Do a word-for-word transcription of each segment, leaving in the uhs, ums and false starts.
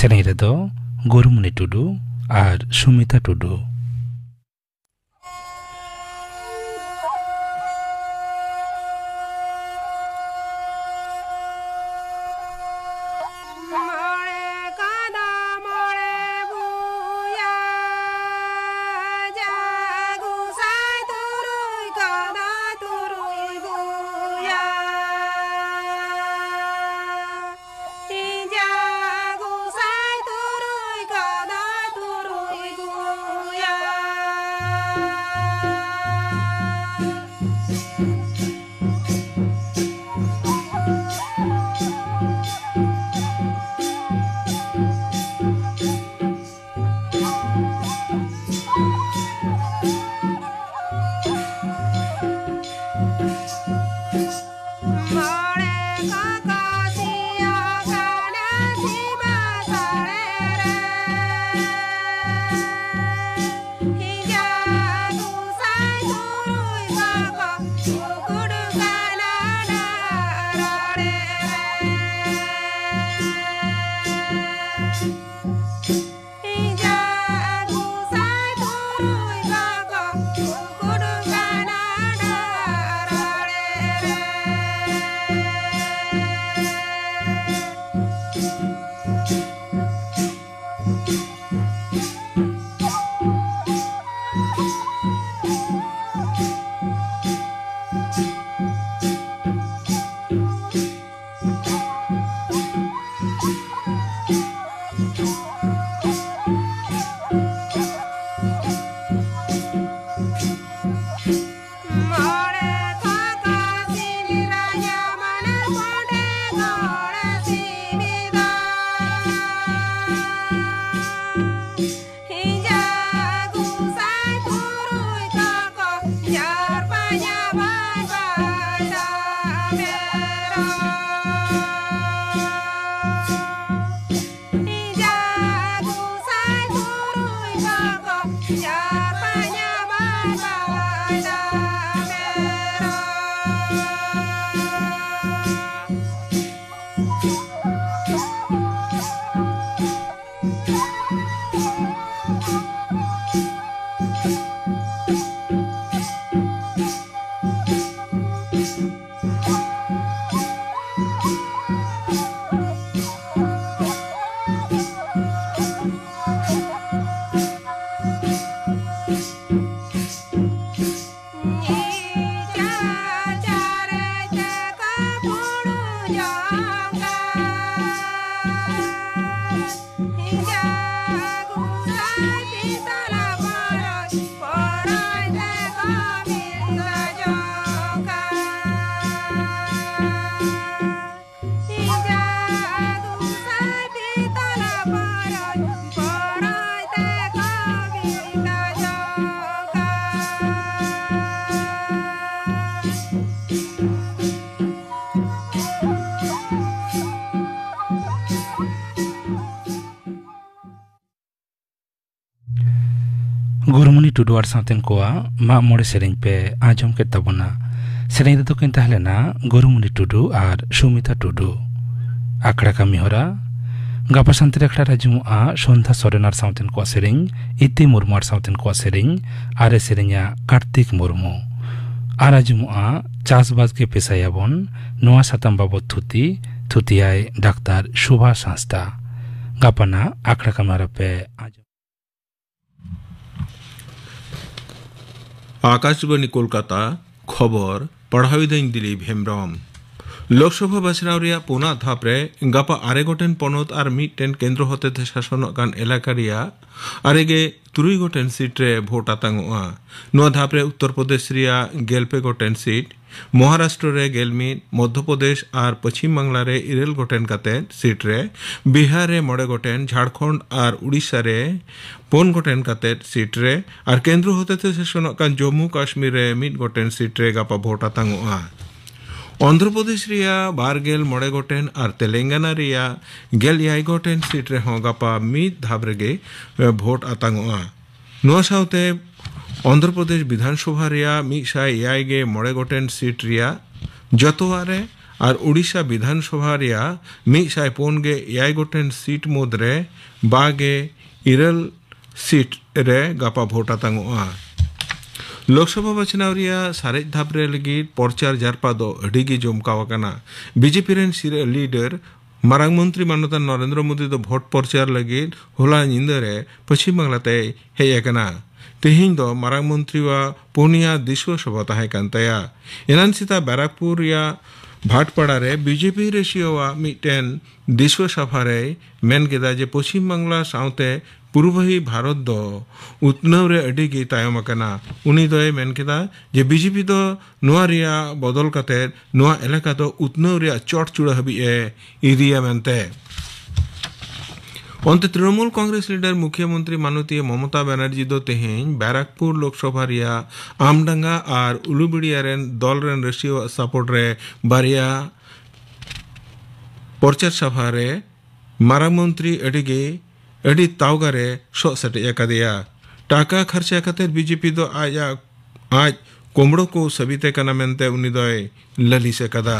ᱥᱮᱨᱮᱧ ᱨᱮᱫᱚ ᱜᱩᱨᱩᱢᱩᱱᱤ ᱴᱩᱰᱩ ᱟᱨ ᱥᱩᱢᱤᱛᱟ ᱴᱩᱰᱩ᱾ ᱜᱩᱨᱩᱢᱩᱱᱤ ᱴᱩᱰᱩ ᱟᱨ ᱥᱟᱶᱛᱮᱱ ᱠᱚᱣᱟᱜ ᱢᱟᱜ ᱢᱚᱬᱮ ᱥᱮᱨᱮᱧ ᱯᱮ ᱟᱸᱡᱚᱢ ᱠᱮᱫ ᱛᱟᱵᱚᱱᱟ᱾ ᱥᱮᱨᱮᱧ ᱨᱮᱫᱚ ᱠᱤᱱ ᱛᱟᱦᱮᱸ ᱞᱮᱱᱟ ᱜᱩᱨᱩᱢᱩᱱᱤ ᱴᱩᱰᱩ ᱟᱨ ᱥᱩᱢᱤᱛᱟ ᱴᱩᱰᱩ᱾ ᱟᱠᱷᱲᱟ ᱠᱟᱹᱢᱤ ᱦᱚᱨᱟ᱾ ᱜᱟᱯᱟ ᱥᱟᱱᱛᱟᱲᱤ ᱟᱠᱷᱲᱟ ᱨᱮ ᱟᱸᱡᱚᱢᱚᱜᱼᱟ ᱥᱚᱱᱫᱷᱟ ᱥᱚᱨᱮᱱ ᱟᱨ ᱥᱟᱶᱛᱮᱱ ᱠᱚᱣᱟᱜ ᱥᱮᱨᱮᱧ, ᱤᱛᱤ ᱢᱩᱨᱢᱩ ᱟᱨ ᱥᱟᱶᱛᱮᱱ ᱠᱚᱣᱟᱜ ᱥᱮᱨᱮᱧ, ᱟᱨᱮ ᱥᱮᱨᱮᱧᱟ ᱠᱟᱨᱛᱤᱠ ᱢᱩᱨᱢᱩ᱾ ᱟᱨ ᱟᱸᱡᱚᱢᱚᱜᱼᱟ ᱪᱟᱥᱵᱟᱥ ᱜᱮ ᱯᱮᱥᱟᱭᱟᱵᱚᱱ, ᱱᱚᱣᱟ ᱥᱟᱛᱟᱢ ᱵᱟᱵᱚᱛ ᱛᱷᱩᱛᱤ, ᱛᱷᱩᱛᱤᱭᱟᱭ ᱰᱟᱠᱛᱟᱨ ᱥᱩᱵᱷᱟᱥ ᱦᱟᱸᱥᱫᱟ᱾ ᱜᱟᱯᱟᱱᱟᱜ ᱟᱠᱷᱲᱟ ᱠᱟᱹᱢᱤ ᱦᱚᱨᱟ ᱯᱮ ᱟᱸᱡᱚᱢ᱾ ᱟᱠᱟᱥᱵᱟᱬᱤ ᱠᱳᱞᱠᱟᱛᱟ, ᱠᱷᱚᱵᱚᱨ ᱯᱟᱲᱦᱟᱣᱤᱫᱟᱹᱧ ᱫᱤᱞᱤᱯ ᱦᱮᱢᱵᱨᱚᱢ᱾ ᱞᱳᱠᱥᱚᱵᱷᱟ ᱵᱟᱪᱷᱱᱟᱣ ᱨᱮᱭᱟᱜ ᱯᱩᱱᱟᱜ ᱫᱷᱟᱯ ᱨᱮ ᱜᱟᱯᱟ ᱟᱨᱮ ᱜᱚᱴᱮᱱ ᱯᱚᱱᱚᱛ ᱟᱨ ᱢᱤᱫᱴᱮᱱ ᱠᱮᱱᱫᱨᱚ ᱦᱚᱛᱮᱛᱮ ᱥᱟᱥᱚᱱᱚᱜ ᱠᱟᱱ ᱮᱞᱟᱠᱟ ᱨᱮᱭᱟᱜ ᱟᱨᱮ ᱜᱮ ᱛᱩᱨᱩᱭ ᱜᱚᱴᱮᱱ ᱥᱤᱴ ᱨᱮ ᱵᱷᱳᱴ ᱟᱛᱟᱝᱚᱜᱼᱟ᱾ ᱱᱚᱣᱟ ᱫᱷᱟᱯ ᱨᱮ ᱩᱛᱛᱚᱨ ᱯᱨᱚᱫᱮᱥ ᱨᱮᱭᱟᱜ ᱜᱮᱞ ᱯᱮ ᱜᱚᱴᱮᱱ ᱥᱤᱴ, ᱢᱚᱦᱟᱨᱟᱥᱴᱨᱚ ᱨᱮ ᱜᱮᱞ ᱢᱤᱫ, ᱢᱚᱫᱷᱭᱚ ᱯᱨᱚᱫᱮᱥ ᱟᱨ ᱯᱚᱪᱷᱤᱢ ᱵᱟᱝᱞᱟ ᱨᱮ ᱤᱨᱟᱹᱞ ᱜᱚᱴᱮᱱ ᱠᱟᱛᱮ ᱥᱤᱴ ᱨᱮ, ᱵᱤᱦᱟᱨ ᱨᱮ ᱢᱚᱬᱮ ᱜᱚᱴᱮᱱ, ᱡᱷᱟᱲᱠᱷᱚᱸᱰ ᱟᱨ ᱩᱲᱤᱥᱥᱟ ᱨᱮ ᱯᱩᱱ ᱜᱚᱴᱮᱱ ᱠᱟᱛᱮ ᱥᱤᱴ ᱨᱮ, ᱟᱨ ᱠᱮᱱᱫᱨᱚ ᱦᱚᱛᱮᱛᱮ ᱥᱟᱥᱚᱱᱚᱜ ᱠᱟᱱ ᱡᱚᱢᱢᱩ ᱠᱟᱥᱢᱤᱨ ᱨᱮ ᱢᱤᱫ ᱜᱚᱴᱮᱱ ᱥᱤᱴ ᱨᱮ ᱜᱟᱯᱟ ᱵᱷᱳᱴ ᱟᱛᱟᱝᱚᱜᱼᱟ᱾ ᱚᱱᱫᱷᱨᱚ ᱯᱨᱚᱫᱮᱥ ᱨᱮᱭᱟᱜ ᱵᱟᱨ ᱜᱮᱞ ᱢᱚᱬᱮ ᱜᱚᱴᱮᱱ ᱟᱨ ᱛᱮᱞᱮᱝᱜᱟᱱᱟ ᱨᱮᱭᱟᱜ ᱜᱮᱞ ᱮᱭᱟᱭ ᱜᱚᱴᱮᱱ ᱥᱤᱴ ᱨᱮᱦᱚᱸ ᱜᱟᱯᱟ ᱢᱤᱫ ᱫᱷᱟᱯ ᱨᱮᱜᱮ, ᱮ, ᱵᱷᱳᱴ ᱟᱛᱟᱝᱚᱜᱼᱟ᱾ ᱱᱚᱣᱟ ᱥᱟᱶᱛᱮ ᱚᱱᱫᱷᱨᱚ ᱯᱨᱚᱫᱮᱥ ᱵᱤᱫᱷᱟᱱ ᱥᱚᱵᱷᱟ ᱨᱮᱭᱟᱜ ᱢᱤᱫ ᱥᱟᱭ ᱮᱭᱟᱭ ᱜᱮ ᱢᱚᱬᱮ ᱜᱚᱴᱮᱱ ᱥᱤᱴ ᱨᱮᱭᱟᱜ ᱡᱚᱛᱚᱣᱟᱜ ᱨᱮ ᱟᱨ ᱩᱰᱤᱥᱟ ᱵᱤᱫᱷᱟᱱ ᱥᱚᱵᱷᱟ ᱨᱮᱭᱟᱜ ᱢᱤᱫ ᱥᱟᱭ ᱯᱩᱱ ᱜᱮ ᱮᱭᱟᱭ ᱜᱚᱴᱮᱱ ᱥᱤᱴ ᱢᱩᱫᱽᱨᱮ ᱵᱟᱨ ᱜᱮ ᱤᱨᱟᱹᱞ ᱥᱤᱴ ᱨᱮ ᱜᱟᱯᱟ ᱵᱷᱳᱴ ᱟᱛᱟᱝᱚᱜᱼᱟ᱾ ᱞᱳᱠᱥᱚᱵᱷᱟ ᱵᱟᱪᱷᱱᱟᱣ ᱨᱮᱭᱟᱜ ᱥᱟᱨᱮᱡ ᱫᱷᱟᱯ ᱨᱮ ᱞᱟᱹᱜᱤᱫ ᱯᱨᱚᱪᱟᱨ ᱡᱟᱨᱯᱟ ᱫᱚ ᱟᱹᱰᱤ ᱜᱮ ᱡᱚᱢᱠᱟᱣ ᱟᱠᱟᱱᱟ᱾ ᱵᱤᱡᱮᱯᱤ ᱨᱮᱱ ᱥᱤᱨᱟᱹ ᱞᱤᱰᱟᱨ ᱢᱟᱨᱟᱝ ᱢᱚᱱᱛᱨᱤ ᱢᱟᱱᱚᱛᱟᱱ ᱱᱚᱨᱮᱱᱫᱨᱚ ᱢᱳᱫᱤ ᱫᱚ ᱵᱷᱳᱴ ᱯᱨᱚᱪᱟᱨ ᱞᱟᱹᱜᱤᱫ ᱦᱚᱞᱟ ᱧᱤᱫᱟᱹ ᱨᱮ ᱯᱚᱪᱷᱤᱢ ᱵᱟᱝᱞᱟ ᱛᱮᱭ ᱦᱮᱡ ᱟᱠᱟᱱᱟ᱾ ᱛᱮᱦᱮᱧ ᱫᱚ ᱢᱟᱨᱟᱝ ᱢᱚᱱᱛᱨᱤᱣᱟᱜ ᱯᱩᱱᱭᱟ ᱫᱤᱥᱩᱣᱟᱹ ᱥᱚᱵᱷᱟ ᱛᱟᱦᱮᱸ ᱠᱟᱱ ᱛᱟᱭᱟ᱾ ᱮᱱᱟᱱ ᱥᱮᱛᱟᱜ ᱵᱟᱨᱟᱠᱯᱩᱨ ᱨᱮᱭᱟᱜ ᱵᱷᱟᱴᱯᱟᱲᱟ ᱨᱮ ᱵᱤᱡᱮᱯᱤ ᱨᱮᱥᱤᱭᱳᱣᱟᱜ ᱢᱤᱫᱴᱮᱱ ᱫᱤᱥᱣᱟᱹ ᱥᱟᱵᱷᱟ ᱨᱮᱭ ᱢᱮᱱ ᱠᱮᱫᱟ ᱡᱮ ᱯᱚᱪᱷᱤᱢ ᱵᱟᱝᱞᱟ ᱥᱟᱶᱛᱮ ᱯᱩᱨᱵᱟᱹᱦᱤ ᱵᱷᱟᱨᱚᱛ ᱫᱚ ᱩᱛᱱᱟᱹᱣ ᱨᱮ ᱟᱹᱰᱤ ᱜᱮ ᱛᱟᱭᱚᱢ ᱟᱠᱟᱱᱟ᱾ ᱩᱱᱤ ᱫᱚᱭ ᱢᱮᱱ ᱠᱮᱫᱟ ᱡᱮ ᱵᱤᱡᱮᱯᱤ ᱫᱚ ᱱᱚᱣᱟ ᱨᱮᱭᱟᱜ ᱵᱚᱫᱚᱞ ᱠᱟᱛᱮ ᱱᱚᱣᱟ ᱮᱞᱟᱠᱟ ᱫᱚ ᱩᱛᱱᱟᱹᱣ ᱨᱮᱭᱟᱜ ᱪᱚᱴ ᱪᱩᱲᱟᱹ ᱦᱟᱹᱵᱤᱡ ᱮ ᱤᱫᱤᱭᱟ ᱢᱮᱱᱛᱮ᱾ ᱚᱱᱛᱮ ᱛᱨᱤᱱᱚᱢᱩᱞ ᱠᱚᱝᱜᱨᱮᱥ ᱞᱤᱰᱟᱨ ᱢᱩᱠᱷᱭᱟᱹ ᱢᱚᱱᱛᱨᱤ ᱢᱟᱱᱚᱛᱤᱭᱟᱹ ᱢᱚᱢᱚᱛᱟ ᱵᱟᱱᱟᱨᱡᱤ ᱫᱚ ᱛᱮᱦᱮᱧ ᱵᱟᱨᱟᱠᱯᱩᱨ ᱞᱳᱠᱥᱚᱵᱷᱟ ᱨᱮᱭᱟᱜ ᱟᱢᱰᱟᱸᱜᱟ ᱟᱨ ᱩᱞᱩᱵᱮᱲᱤᱭᱟ ᱨᱮᱱ ᱫᱚᱞ ᱨᱮᱱ ᱨᱟᱹᱥᱤᱭᱟᱹᱣᱟᱜ ᱥᱟᱯᱳᱨᱴ ᱨᱮ ᱵᱟᱨᱭᱟ ᱯᱨᱚᱪᱟᱨ ᱥᱟᱵᱷᱟ ᱨᱮ ᱢᱟᱨᱟᱝ ᱢᱚᱱᱛᱨᱤ ᱟᱹᱰᱤ ᱜᱮ ᱟᱹᱰᱤ ᱛᱟᱣᱜᱟ ᱨᱮ ᱥᱚᱜ ᱥᱮᱴᱮᱡ ᱟᱠᱟᱫᱮᱭᱟ᱾ ᱴᱟᱠᱟ ᱠᱷᱚᱨᱪᱟ ᱠᱟᱛᱮ ᱵᱤᱡᱮᱯᱤ ᱫᱚ ᱟᱡᱟᱜ ᱟᱡ ᱠᱩᱢᱵᱽᱲᱳ ᱠᱚ ᱥᱟᱹᱵᱤᱛᱮ ᱠᱟᱱᱟ ᱢᱮᱱᱛᱮ ᱩᱱᱤ ᱫᱚᱭ ᱞᱟᱹᱞᱤᱥ ᱟᱠᱟᱫᱟ᱾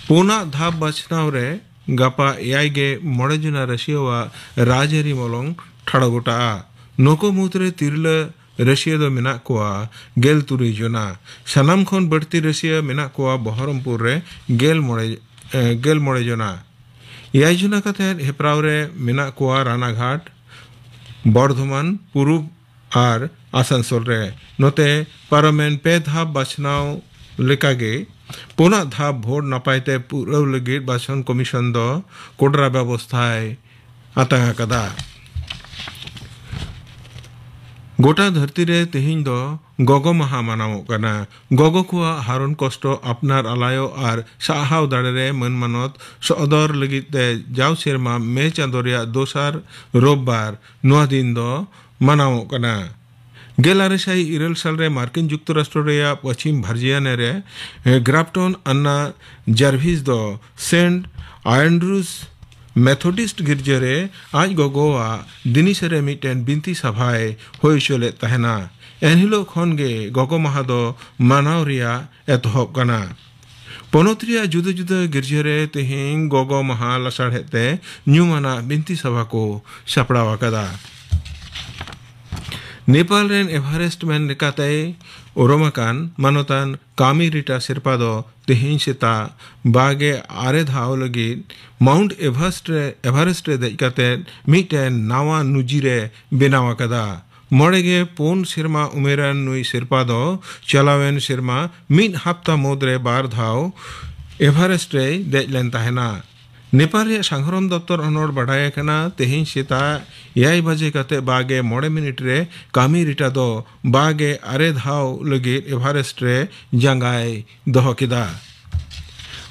ᱯᱩᱱᱟᱜ ᱫᱷᱟᱯ ᱵᱟᱪᱷᱱᱟᱣ ᱨᱮ ᱜᱟᱯᱟ ᱮᱭᱟᱭ ᱜᱮ ᱢᱚᱬᱮ ᱡᱚᱱᱟ ᱨᱟᱹᱥᱤᱭᱟᱹᱣᱟᱜ ᱨᱟᱡᱽᱟᱹᱨᱤ ᱢᱚᱞᱚᱝ ᱴᱷᱟᱲᱚ ᱜᱚᱴᱟᱜᱼᱟ᱾ ᱱᱩᱠᱩ ᱢᱩᱫᱽᱨᱮ ᱛᱤᱨᱞᱟᱹ ᱨᱟᱹᱥᱤᱭᱟᱹ ᱫᱚ ᱢᱮᱱᱟᱜ ᱠᱚᱣᱟ ᱜᱮᱞ ᱛᱩᱨᱩᱭ ᱡᱚᱱᱟ᱾ ᱥᱟᱱᱟᱢ ᱠᱷᱚᱱ ᱵᱟᱹᱲᱛᱤ ᱨᱟᱹᱥᱤᱭᱟᱹ ᱢᱮᱱᱟᱜ ᱠᱚᱣᱟ ᱵᱚᱦᱚᱨᱚᱢᱯᱩᱨ ᱨᱮ ᱜᱮᱞ ᱢᱚᱬᱮ, ᱮ, ᱜᱮᱞ ᱢᱚᱬᱮ ᱡᱚᱱᱟ᱾ ᱮᱭᱟᱭ ᱡᱚᱱᱟ ᱠᱟᱛᱮ ᱦᱮᱯᱨᱟᱣ ᱨᱮ ᱢᱮᱱᱟᱜ ᱠᱚᱣᱟ ᱨᱟᱱᱟᱜᱷᱟᱴ, ᱵᱚᱨᱫᱷᱚᱢᱟᱱ, ᱯᱩᱨᱩᱵ ᱟᱨ ᱟᱥᱟᱱᱥᱳᱞ ᱨᱮ᱾ ᱱᱚᱛᱮ ᱯᱟᱨᱚᱢᱮᱱ ᱯᱮ ᱫᱷᱟᱯ ᱵᱟᱪᱷᱱᱟᱣ ᱞᱮᱠᱟᱜᱮ ᱯᱩᱱᱟᱜ ᱫᱷᱟᱯ ᱵᱷᱳᱴ ᱱᱟᱯᱟᱭ ᱛᱮ ᱯᱩᱨᱟᱹᱣ ᱞᱟᱹᱜᱤᱫ ᱵᱟᱪᱷᱚᱱ ᱠᱚᱢᱤᱥᱚᱱ ᱫᱚ ᱠᱚᱰᱨᱟ ᱵᱮᱵᱚᱥᱛᱷᱟᱭ ᱟᱛᱟᱝ ᱟᱠᱟᱫᱟ᱾ ᱜᱚᱴᱟ ᱫᱷᱟᱹᱨᱛᱤ ᱨᱮ ᱛᱮᱦᱮᱧ ᱫᱚ ᱜᱚᱜᱚ ᱢᱟᱦᱟ ᱢᱟᱱᱟᱣᱚᱜ ᱠᱟᱱᱟ᱾ ᱜᱚᱜᱚ ᱠᱚᱣᱟᱜ ᱦᱟᱨᱚᱱ ᱠᱚᱥᱴᱚ, ᱟᱯᱱᱟᱨ ᱟᱞᱟᱭᱚ ᱟᱨ ᱥᱟᱦᱟᱣ ᱫᱟᱲᱮ ᱨᱮ ᱢᱟᱹᱱ ᱢᱟᱱᱚᱛ ᱥᱚᱫᱚᱨ ᱞᱟᱹᱜᱤᱫ ᱛᱮ ᱡᱟᱣ ᱥᱮᱨᱢᱟ ᱢᱮ ᱪᱟᱸᱫᱳ ᱨᱮᱭᱟᱜ ᱫᱚᱥᱟᱨ ᱨᱳᱵᱵᱟᱨ ᱱᱚᱣᱟ ᱫᱤᱱ ᱫᱚ ᱢᱟᱱᱟᱣᱚᱜ ᱠᱟᱱᱟ᱾ ᱜᱮᱞ ᱟᱨᱮ ᱥᱟᱭ ᱤᱨᱟᱹᱞ ᱥᱟᱞ ᱨᱮ ᱢᱟᱨᱠᱤᱱ ᱡᱩᱠᱛᱚᱨᱟᱥᱴᱨᱚ ᱨᱮᱭᱟᱜ ᱯᱚᱪᱷᱤᱢ ᱵᱷᱟᱨᱡᱤᱭᱟᱱᱟ ᱨᱮ, ᱮ, ᱜᱨᱟᱯᱴᱚᱱ ᱟᱱᱱᱟ ᱡᱟᱨᱵᱷᱤᱥ ᱫᱚ ᱥᱮᱱᱴ ᱟᱭᱟᱱᱰᱨᱩᱥ ᱢᱮᱛᱷᱚᱰᱤᱥᱴ ᱜᱤᱨᱡᱟᱹ ᱨᱮ ᱟᱡ ᱜᱚᱜᱚᱣᱟᱜ ᱫᱤᱱᱤᱥ ᱨᱮ ᱢᱤᱫᱴᱮᱱ ᱵᱤᱱᱛᱤ ᱥᱟᱵᱷᱟᱭ ᱦᱩᱭ ᱦᱚᱪᱚ ᱞᱮᱫ ᱛᱟᱦᱮᱱᱟ᱾ ᱮᱱᱦᱤᱞᱳᱜ ᱠᱷᱚᱱ ᱜᱮ ᱜᱚᱜᱚ ᱢᱟᱦᱟ ᱫᱚ ᱢᱟᱱᱟᱣ ᱨᱮᱭᱟᱜ ᱮᱛᱚᱦᱚᱵ ᱠᱟᱱᱟ᱾ ᱯᱚᱱᱚᱛ ᱨᱮᱭᱟᱜ ᱡᱩᱫᱟᱹ ᱡᱩᱫᱟᱹ ᱜᱤᱨᱡᱟᱹ ᱨᱮ ᱛᱮᱦᱮᱧ ᱜᱚᱜᱚ ᱢᱟᱦᱟ ᱞᱟᱥᱟᱲᱦᱮᱫ ᱛᱮ ᱧᱩᱢᱟᱱᱟᱜ ᱵᱤᱱᱛᱤ ᱥᱟᱵᱷᱟ ᱠᱚ ᱥᱟᱯᱲᱟᱣ ᱟᱠᱟᱫᱟ᱾ ᱱᱮᱯᱟᱞ ᱨᱮᱱ ᱮᱵᱷᱟᱨᱮᱥᱴ ᱢᱮᱱ ᱞᱮᱠᱟᱛᱮᱭ ᱩᱨᱩᱢ ᱟᱠᱟᱱ ᱢᱟᱱᱚᱛᱟᱱ ᱠᱟᱢᱤ ᱨᱤᱴᱟ ᱥᱤᱨᱯᱟ ᱫᱚ ᱛᱮᱦᱮᱧ ᱥᱮᱛᱟᱜ ᱵᱟᱜᱮ ᱟᱨᱮ ᱫᱷᱟᱣ ᱞᱟᱹᱜᱤᱫ ᱢᱟᱣᱩᱱᱴ ᱮᱵᱷᱟᱨᱮᱥᱴ ᱨᱮ, ᱮᱵᱷᱟᱨᱮᱥᱴ ᱨᱮ ᱫᱮᱡ ᱠᱟᱛᱮ ᱢᱤᱫᱴᱮᱱ ᱱᱟᱣᱟ ᱱᱩᱡᱤᱨᱮ ᱵᱮᱱᱟᱣ ᱟᱠᱟᱫᱟ᱾ ᱢᱚᱬᱮ ᱜᱮ ᱯᱩᱱ ᱥᱮᱨᱢᱟ ᱩᱢᱮᱨᱟᱱ ᱱᱩᱭ ᱥᱤᱨᱯᱟ ᱫᱚ ᱪᱟᱞᱟᱣᱮᱱ ᱥᱮᱨᱢᱟ ᱢᱤᱫ ᱦᱟᱯᱛᱟ ᱢᱩᱫᱽᱨᱮ ᱵᱟᱨ ᱫᱷᱟᱣ ᱮᱵᱷᱟᱨᱮᱥᱴ ᱨᱮᱭ ᱫᱮᱡ ᱞᱮᱱ ᱛᱟᱦᱮᱱᱟ᱾ ᱱᱮᱯᱟᱞ ᱨᱮᱭᱟᱜ ᱥᱟᱸᱜᱷᱟᱨᱚᱢ ᱫᱚᱯᱛᱚᱨ ᱚᱱᱚᱲ ᱵᱟᱰᱟᱭ ᱟᱠᱟᱱᱟ, ᱛᱮᱦᱮᱧ ᱥᱮᱛᱟᱜ ᱮᱭᱟᱭ ᱵᱟᱡᱮ ᱠᱟᱛᱮ ᱵᱟᱜᱮ ᱢᱚᱬᱮ ᱢᱤᱱᱤᱴ ᱨᱮ ᱠᱟᱢᱤ ᱨᱤᱴᱟ ᱫᱚ ᱵᱟᱜᱮ ᱟᱨᱮ ᱫᱷᱟᱣ ᱞᱟᱹᱜᱤᱫ ᱮᱵᱷᱟᱨᱮᱥᱴ ᱨᱮ ᱡᱟᱸᱜᱟᱭ ᱫᱚᱦᱚ ᱠᱮᱫᱟ᱾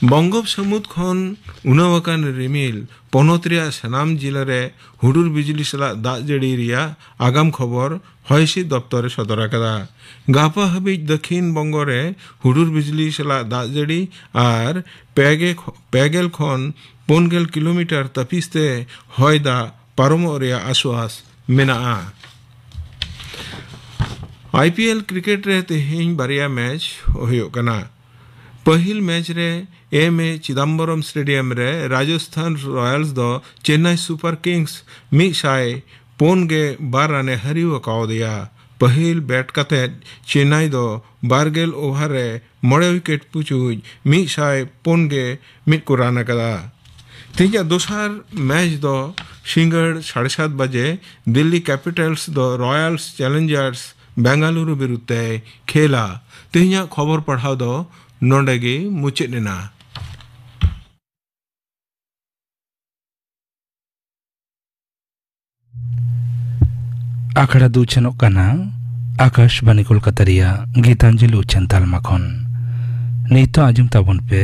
ᱵᱚᱝᱜᱳᱯ ᱥᱟᱹᱢᱩᱫ ᱠᱷᱚᱱ ᱩᱱᱟᱹᱣ ᱟᱠᱟᱱ ᱨᱤᱢᱤᱞ ᱯᱚᱱᱚᱛ ᱨᱮᱭᱟᱜ ᱥᱟᱱᱟᱢ ᱡᱤᱞᱟᱹ ᱨᱮ ᱦᱩᱰᱩᱨ ᱵᱤᱡᱽᱞᱤ ᱥᱟᱞᱟᱜ ᱫᱟᱜ ᱡᱟᱹᱲᱤ ᱨᱮᱭᱟᱜ ᱟᱜᱟᱢ ᱠᱷᱚᱵᱚᱨ ᱦᱚᱭ ᱦᱤᱸᱥᱤᱫ ᱫᱚᱯᱛᱚᱨ ᱮ ᱥᱚᱫᱚᱨ ᱟᱠᱟᱫᱟ᱾ ᱜᱟᱯᱟ ᱦᱟᱹᱵᱤᱡ ᱫᱟᱹᱠᱷᱤᱱ ᱵᱚᱝᱜᱚ ᱨᱮ ᱦᱩᱰᱩᱨ ᱵᱤᱡᱽᱞᱤ ᱥᱟᱞᱟᱜ ᱫᱟᱜ ᱡᱟᱹᱲᱤ ᱟᱨ ᱯᱮ ᱜᱮ ᱠᱷᱚ-, ᱯᱮ ᱜᱮᱞ ᱠᱷᱚᱱ ᱯᱩᱱ ᱜᱮᱞ ᱠᱤᱞᱳᱢᱤᱴᱟᱨ ᱛᱟᱹᱯᱤᱥ ᱛᱮ ᱦᱚᱭ ᱫᱟᱜ ᱯᱟᱨᱚᱢᱚᱜ ᱨᱮᱭᱟᱜ ᱟᱥᱣᱟᱥ ᱢᱮᱱᱟᱜᱼᱟ᱾ ᱟᱭ ᱯᱤ ᱮᱞ ᱠᱨᱤᱠᱮᱴ ᱨᱮ ᱛᱮᱦᱮᱧ ᱵᱟᱨᱭᱟ ᱢᱮᱪ ᱦᱩᱭᱩᱜ ᱠᱟᱱᱟ᱾ ᱯᱟᱹᱦᱤᱞ ᱢᱮᱪ ᱨᱮ ᱮᱢ ᱮ ᱪᱤᱫᱟᱢᱵᱚᱨᱚᱢ ᱥᱴᱮᱰᱤᱭᱟᱢ ᱨᱮ ᱨᱟᱡᱚᱥᱛᱷᱟᱱ ᱨᱚᱭᱟᱞᱥ ᱫᱚ ᱪᱮᱱᱱᱟᱭ ᱥᱩᱯᱟᱨ ᱠᱤᱝᱥ ᱢᱤᱫ ᱥᱟᱭ ᱯᱩᱱ ᱜᱮ ᱵᱟᱨ ᱨᱟᱱᱮ ᱦᱟᱹᱨᱤᱣ ᱟᱠᱟᱣᱟᱫᱮᱭᱟ᱾ ᱯᱟᱹᱦᱤᱞ ᱵᱮᱴ ᱠᱟᱛᱮ ᱪᱮᱱᱱᱟᱭ ᱫᱚ ᱵᱟᱨ ᱜᱮᱞ ᱳᱵᱷᱟᱨ ᱨᱮ ᱢᱚᱬᱮ ᱣᱤᱠᱮᱴ ᱯᱩᱪᱩᱡ ᱢᱤᱫ ᱥᱟᱭ ᱯᱩᱱ ᱜᱮ ᱢᱤᱫ ᱠᱚ ᱨᱟᱱ ᱟᱠᱟᱫᱟ᱾ ᱛᱮᱦᱮᱧᱟᱜ ᱫᱚᱥᱟᱨ ᱢᱮᱪ ᱫᱚ ᱥᱤᱸᱜᱟᱹᱲ ᱥᱟᱲᱮ ᱥᱟᱛ ᱵᱟᱡᱮ ᱫᱤᱞᱞᱤ ᱠᱮᱯᱤᱴᱟᱞᱥ ᱫᱚ ᱨᱚᱭᱟᱞᱥ ᱪᱮᱞᱮᱧᱡᱟᱨᱥ ᱵᱮᱝᱜᱟᱞᱩᱨᱩ ᱵᱤᱨᱩᱫᱷ ᱛᱮᱭ ᱠᱷᱮᱞᱟ᱾ ᱛᱮᱦᱮᱧᱟᱜ ᱠᱷᱚᱵᱚᱨ ᱯᱟᱲᱦᱟᱣ ᱫᱚ ᱱᱚᱰᱮ ᱜᱮ ᱢᱩᱪᱟᱹᱫ ᱮᱱᱟ᱾ ᱟᱠᱷᱲᱟ ᱫᱚ ᱩᱪᱷᱟᱹᱱᱚᱜ ᱠᱟᱱᱟ ᱟᱠᱟᱥᱵᱟᱱᱤ ᱠᱳᱞᱠᱟᱛᱟ ᱨᱮᱭᱟᱜ ᱜᱤᱛᱟᱧᱡᱚᱞᱤ ᱩᱪᱷᱟᱹᱱ ᱛᱟᱞᱢᱟ ᱠᱷᱚᱱ᱾ ᱱᱤᱛᱚᱜ ᱟᱸᱡᱚᱢ ᱛᱟᱵᱚᱱ ᱯᱮ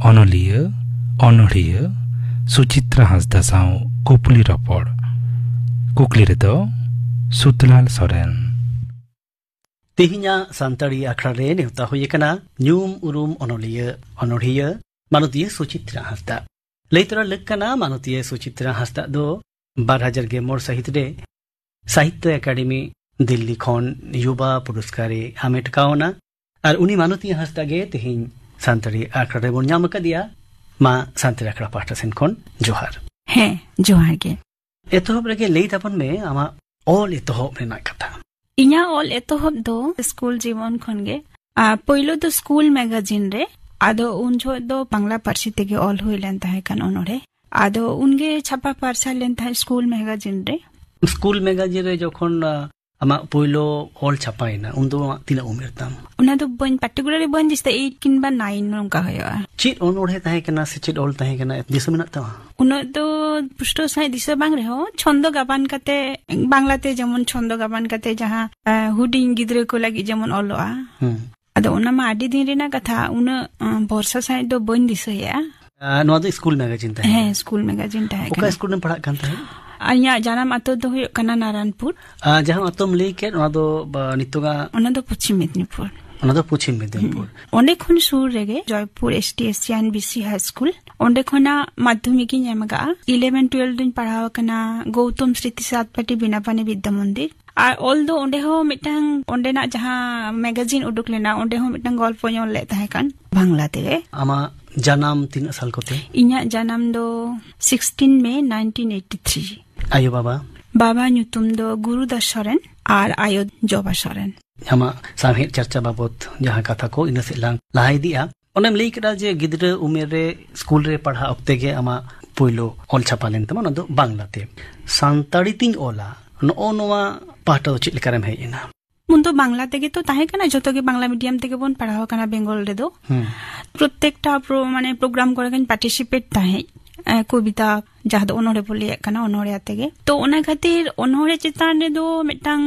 ᱚᱱᱚᱞᱤᱭᱟᱹ, ᱚᱱᱚᱲᱦᱤᱭᱟᱹ ᱥᱩᱪᱤᱛᱨᱟ ᱦᱟᱸᱥᱫᱟ ᱥᱟᱶ ᱠᱩᱯᱞᱤ ᱨᱚᱯᱚᱲ᱾ ᱠᱩᱠᱞᱤ ᱨᱮᱫᱚ ᱥᱩᱛᱞᱟᱞ ᱥᱚᱨᱮᱱ᱾ ᱛᱮᱦᱮᱧᱟᱜ ᱥᱟᱱᱛᱟᱲᱤ ᱟᱠᱷᱲᱟ ᱨᱮ ᱱᱮᱣᱛᱟ ᱦᱩᱭ ᱟᱠᱟᱱᱟ ᱧᱩᱢ ᱩᱨᱩᱢ ᱚᱱᱚᱞᱤᱭᱟᱹ, ᱚᱱᱚᱲᱦᱤᱭᱟᱹ ᱢᱟᱱᱚᱛᱤᱭᱟᱹ ᱥᱩᱪᱤᱛᱨᱟ ᱦᱟᱸᱥᱫᱟ᱾ ᱞᱟᱹᱭ ᱛᱚᱨᱟ ᱞᱟᱹᱠ ᱠᱟᱱᱟ, ᱢᱟᱱᱚᱛᱤᱭᱟᱹ ᱥᱩᱪᱤᱛᱨᱟ ᱦᱟᱸᱥᱫᱟ ᱫᱚ ᱵᱟᱨ ᱦᱟᱡᱟᱨ ᱜᱮᱞ ᱢᱚᱬᱮ ᱥᱟᱹᱦᱤᱛ ᱨᱮ ᱥᱟᱦᱤᱛᱛᱚ ᱮᱠᱟᱰᱮᱢᱤ ᱫᱤᱞᱞᱤ ᱠᱷᱚᱱ ᱭᱩᱵᱟ ᱯᱩᱨᱚᱥᱠᱟᱨ ᱮ ᱦᱟᱢᱮᱴ ᱠᱟᱣᱱᱟ᱾ ᱟᱨ ᱩᱱᱤ ᱢᱟᱱᱚᱛᱤᱭᱟᱹ ᱦᱟᱸᱥᱫᱟ ᱜᱮ ᱛᱮᱦᱮᱧ ᱥᱟᱱᱛᱟᱲᱤ ᱟᱠᱷᱲᱟ ᱨᱮᱵᱚᱱ ᱧᱟᱢ ᱟᱠᱟᱫᱮᱭᱟ᱾ ᱢᱟ ᱥᱟᱱᱛᱟᱲᱤ ᱟᱠᱷᱲᱟ ᱯᱟᱦᱴᱟ ᱥᱮᱱ ᱠᱷᱚᱱ ᱡᱚᱦᱟᱨ᱾ ᱦᱮᱸ, ᱡᱚᱦᱟᱨ ᱜᱮ᱾ ᱮᱛᱚᱦᱚᱵ ᱨᱮᱜᱮ ᱞᱟᱹᱭ ᱛᱟᱵᱚᱱ ᱢᱮ ᱟᱢᱟᱜ ᱚᱞ ᱮᱛᱚᱦᱚᱵ ᱨᱮᱱᱟᱜ ᱠᱟᱛᱷᱟ᱾ ᱤᱧᱟᱹᱜ ᱚᱞ ᱮᱛᱚᱦᱚᱵ ᱫᱚ ᱥᱠᱩᱞ ᱡᱤᱵᱚᱱ ᱠᱷᱚᱱ ᱜᱮ᱾ ᱟᱨ ᱯᱳᱭᱞᱳ ᱫᱚ ᱥᱠᱩᱞ ᱢᱮᱜᱟᱡᱤᱱ ᱨᱮ, ᱟᱫᱚ ᱩᱱ ᱡᱚᱦᱚᱜ ᱫᱚ ᱵᱟᱝᱞᱟ ᱯᱟᱹᱨᱥᱤ ᱛᱮᱜᱮ ᱚᱞ ᱦᱩᱭ ᱞᱮᱱ ᱛᱟᱦᱮᱸ ᱠᱟᱱ ᱚᱱᱚᱬᱦᱮ᱾ ᱟᱫᱚ ᱩᱱᱜᱮ ᱪᱷᱟᱯᱟ ᱯᱟᱨᱪᱷᱟ ᱞᱮᱱ ᱛᱟᱦᱮᱸᱫ ᱥᱠᱩᱞ ᱢᱮᱜᱟᱡᱤᱱ ᱨᱮ᱾ ᱥᱠᱩᱞ ᱢᱮᱜᱟᱡᱤᱱ ᱨᱮ ᱡᱚᱠᱷᱚᱱ, ᱟ, ᱟᱢᱟᱜ ᱯᱳᱭᱞᱳ ᱚᱞ ᱪᱷᱟᱯᱟᱭᱮᱱᱟ, ᱩᱱᱫᱚ ᱟᱢᱟᱜ ᱛᱤᱱᱟᱹᱜ ᱩᱢᱮᱨ ᱛᱟᱢ? ᱚᱱᱟ ᱫᱚ ᱵᱟᱹᱧ particularly ᱵᱟᱹᱧ ᱫᱤᱥᱟᱹᱭᱟ, eight ᱠᱤᱝᱵᱟ nine ᱱᱚᱝᱠᱟ ᱦᱩᱭᱩᱜᱼᱟ᱾ ᱪᱮᱫ ᱚᱱᱚᱬᱦᱮ ᱛᱟᱦᱮᱸ ᱠᱟᱱᱟ ᱥᱮ ᱪᱮᱫ ᱚᱞ ᱛᱟᱦᱮᱸ ᱠᱟᱱᱟ, ᱫᱤᱥᱟᱹ ᱢᱮᱱᱟᱜ ᱛᱟᱢᱟ? ᱩᱱᱟᱹᱜ ᱫᱚ ᱯᱩᱥᱴᱟᱹᱣ ᱥᱟᱺᱦᱤᱡ ᱫᱤᱥᱟᱹ ᱵᱟᱝ ᱨᱮᱦᱚᱸ, ᱪᱷᱚᱱᱫᱚ ᱜᱟᱵᱟᱱ ᱠᱟᱛᱮ, ᱵᱟᱝᱞᱟᱛᱮ ᱡᱮᱢᱚᱱ ᱪᱷᱚᱱᱫᱚ ᱜᱟᱵᱟᱱ ᱠᱟᱛᱮ ᱡᱟᱦᱟᱸ, ᱮ, ᱦᱩᱰᱤᱧ ᱜᱤᱫᱽᱨᱟᱹ ᱠᱚ ᱞᱟᱹᱜᱤᱫ ᱡᱮᱢᱚᱱ ᱚᱞᱚᱜᱼᱟ᱾ ᱦᱩᱸ᱾ ᱟᱫᱚ ᱚᱱᱟ ᱢᱟ ᱟᱹᱰᱤ ᱫᱤᱱ ᱨᱮᱱᱟᱜ ᱠᱟᱛᱷᱟ, ᱩᱱᱟᱹᱜ, ᱮ, ᱵᱷᱚᱨᱥᱟ ᱥᱟᱺᱦᱤᱡ ᱫᱚ ᱵᱟᱹᱧ ᱫᱤᱥᱟᱹᱭᱮᱫᱼᱟ᱾ ᱟᱨ ᱱᱚᱣᱟ ᱫᱚ ᱥᱠᱩᱞ ᱢᱮᱜᱟᱡᱤᱱ ᱛᱟᱦᱮᱸ ᱦᱮᱸ, ᱠᱟᱱᱟ? ᱥᱠᱩᱞ ᱢᱮᱜᱟᱡᱤᱱ ᱛᱟᱦᱮᱸ ᱚᱠᱟ ᱠᱟᱱᱟ᱾ ᱥᱠᱩᱞ ᱨᱮᱢ ᱯᱟᱲᱦᱟᱜ ᱠᱟᱱ ᱛᱟᱦᱮᱸᱫ? ᱟᱨ ᱤᱧᱟᱹᱜ ᱡᱟᱱᱟᱢ ᱟᱛᱳ ᱫᱚ ᱦᱩᱭᱩᱜ ᱠᱟᱱᱟ ᱱᱟᱨᱟᱱᱯᱩᱨ᱾ ᱟᱨ ᱡᱟᱦᱟᱸ ᱟᱛᱳᱢ ᱞᱟᱹᱭ ᱠᱮᱫ, ᱚᱱᱟ ᱫᱚ, ᱵᱟ, ᱱᱤᱛᱚᱜᱟᱜ? ᱚᱱᱟ ᱫᱚ ᱯᱚᱪᱷᱤᱢ ᱢᱮᱫᱽᱱᱤᱯᱩᱨ᱾ ᱚᱱᱟ ᱫᱚ ᱯᱚᱪᱷᱤᱢ ᱢᱮᱫᱽᱱᱤᱯᱩᱨ᱾ ᱦᱩᱸ᱾ ᱚᱸᱰᱮ ᱠᱷᱚᱱ ᱥᱩᱨ ᱨᱮᱜᱮ Jaipur S T S C and B C high school, ᱚᱸᱰᱮ ᱠᱷᱚᱱᱟᱜ ᱢᱟᱫᱽᱫᱷᱚᱢᱤᱠ ᱤᱧ ᱮᱢ ᱟᱠᱟᱫᱼᱟ᱾ Eleven twelve ᱫᱚᱧ ᱯᱟᱲᱦᱟᱣ ᱟᱠᱟᱱᱟ ᱜᱳᱣᱛᱚᱢ ᱥᱨᱤᱛᱤ ᱥᱟᱛᱯᱟᱴᱤ ᱵᱤᱱᱟᱯᱟᱱᱤ ᱵᱤᱫᱽᱫᱟ ᱢᱚᱱᱫᱤᱨ᱾ ᱟᱨ ᱚᱞ ᱫᱚ ᱚᱸᱰᱮ ᱦᱚᱸ ᱢᱤᱫᱴᱟᱝ, ᱚᱸᱰᱮᱱᱟᱜ ᱡᱟᱦᱟᱸ ᱢᱮᱜᱟᱡᱤᱱ ᱩᱰᱩᱠ ᱞᱮᱱᱟ, ᱚᱸᱰᱮ ᱦᱚᱸ ᱢᱤᱫᱴᱟᱝ ᱜᱚᱞᱯᱚᱧ ᱚᱞ ᱞᱮᱫ ᱛᱟᱦᱮᱸ ᱠᱟᱱ, ᱵᱟᱝᱞᱟ ᱛᱮᱜᱮ᱾ ᱟᱢᱟᱜ ᱡᱟᱱᱟᱢ ᱛᱤᱱᱟᱹᱜ ᱥᱟᱞ ᱠᱚᱛᱮ? ᱤᱧᱟᱹᱜ ᱡᱟᱱᱟᱢ ᱫᱚ sixteen May nineteen eighty three᱾ ᱟᱭᱳ ᱵᱟᱵᱟ? ᱵᱟᱵᱟ ᱧᱩᱛᱩᱢ ᱫᱚ ᱜᱩᱨᱩᱫᱟᱥ ᱥᱚᱨᱮᱱ ᱟᱨ ᱟᱭᱳ ᱡᱚᱵᱟ ᱥᱚᱨᱮᱱ᱾ ᱟᱢᱟᱜ ᱥᱟᱶᱦᱮᱫ ᱪᱟᱨᱪᱟ ᱵᱟᱵᱚᱛ ᱡᱟᱦᱟᱸ ᱠᱟᱛᱷᱟ ᱠᱚ, ᱤᱱᱟᱹ ᱥᱮᱫ ᱞᱟᱝ ᱞᱟᱦᱟ ᱤᱫᱤᱜᱼᱟ᱾ ᱚᱱᱮᱢ ᱞᱟᱹᱭ ᱠᱮᱫᱟ ᱡᱮ ᱜᱤᱫᱽᱨᱟᱹ ᱩᱢᱮᱨ ᱨᱮ ᱥᱠᱩᱞ ᱨᱮ ᱯᱟᱲᱦᱟᱜ ᱚᱠᱛᱮ ᱜᱮ ᱟᱢᱟᱜ ᱯᱳᱭᱞᱳ ᱚᱞ ᱪᱷᱟᱯᱟ ᱞᱮᱱ ᱛᱟᱢᱟ, ᱚᱱᱟ ᱫᱚ ᱵᱟᱝᱞᱟᱛᱮ᱾ ᱥᱟᱱᱛᱟᱲᱤ ᱛᱤᱧ ᱚᱞᱟ, ᱱᱚᱜᱼᱚ ᱱᱚᱣᱟ ᱯᱟᱦᱴᱟ ᱫᱚ ᱪᱮᱫ ᱞᱮᱠᱟᱨᱮᱢ ᱦᱮᱡ ᱮᱱᱟ? ᱩᱱ ᱫᱚ ᱵᱟᱝᱞᱟ ᱛᱮᱜᱮ ᱛᱚ ᱛᱟᱦᱮᱸ ᱠᱟᱱᱟ, ᱡᱚᱛᱚ ᱜᱮ ᱵᱟᱝᱞᱟ medium ᱛᱮᱜᱮ ᱵᱚᱱ ᱯᱟᱲᱦᱟᱣ ᱟᱠᱟᱱᱟ ᱵᱮᱝᱜᱚᱞ ᱨᱮᱫᱚ᱾ ᱦᱩᱸ᱾ ᱯᱨᱚᱛᱮᱠᱴᱟ ᱯᱨᱳ-, ᱢᱟᱱᱮ program ᱠᱚᱨᱮ ᱜᱤᱧ participate ᱛᱟᱦᱮᱸᱫ, ᱮ, ᱠᱚᱵᱤᱛᱟ, ᱡᱟᱦᱟᱸ ᱫᱚ ᱚᱱᱚᱬᱦᱮ ᱵᱚ ᱞᱟᱹᱭᱟᱜ ᱠᱟᱱᱟ, ᱚᱱᱚᱬᱦᱮ ᱛᱮᱜᱮ᱾ ᱛᱚ ᱚᱱᱟ ᱠᱷᱟᱹᱛᱤᱨ ᱚᱱᱚᱬᱦᱮ ᱪᱮᱛᱟᱱ ᱨᱮᱫᱚ ᱢᱤᱫᱴᱟᱝ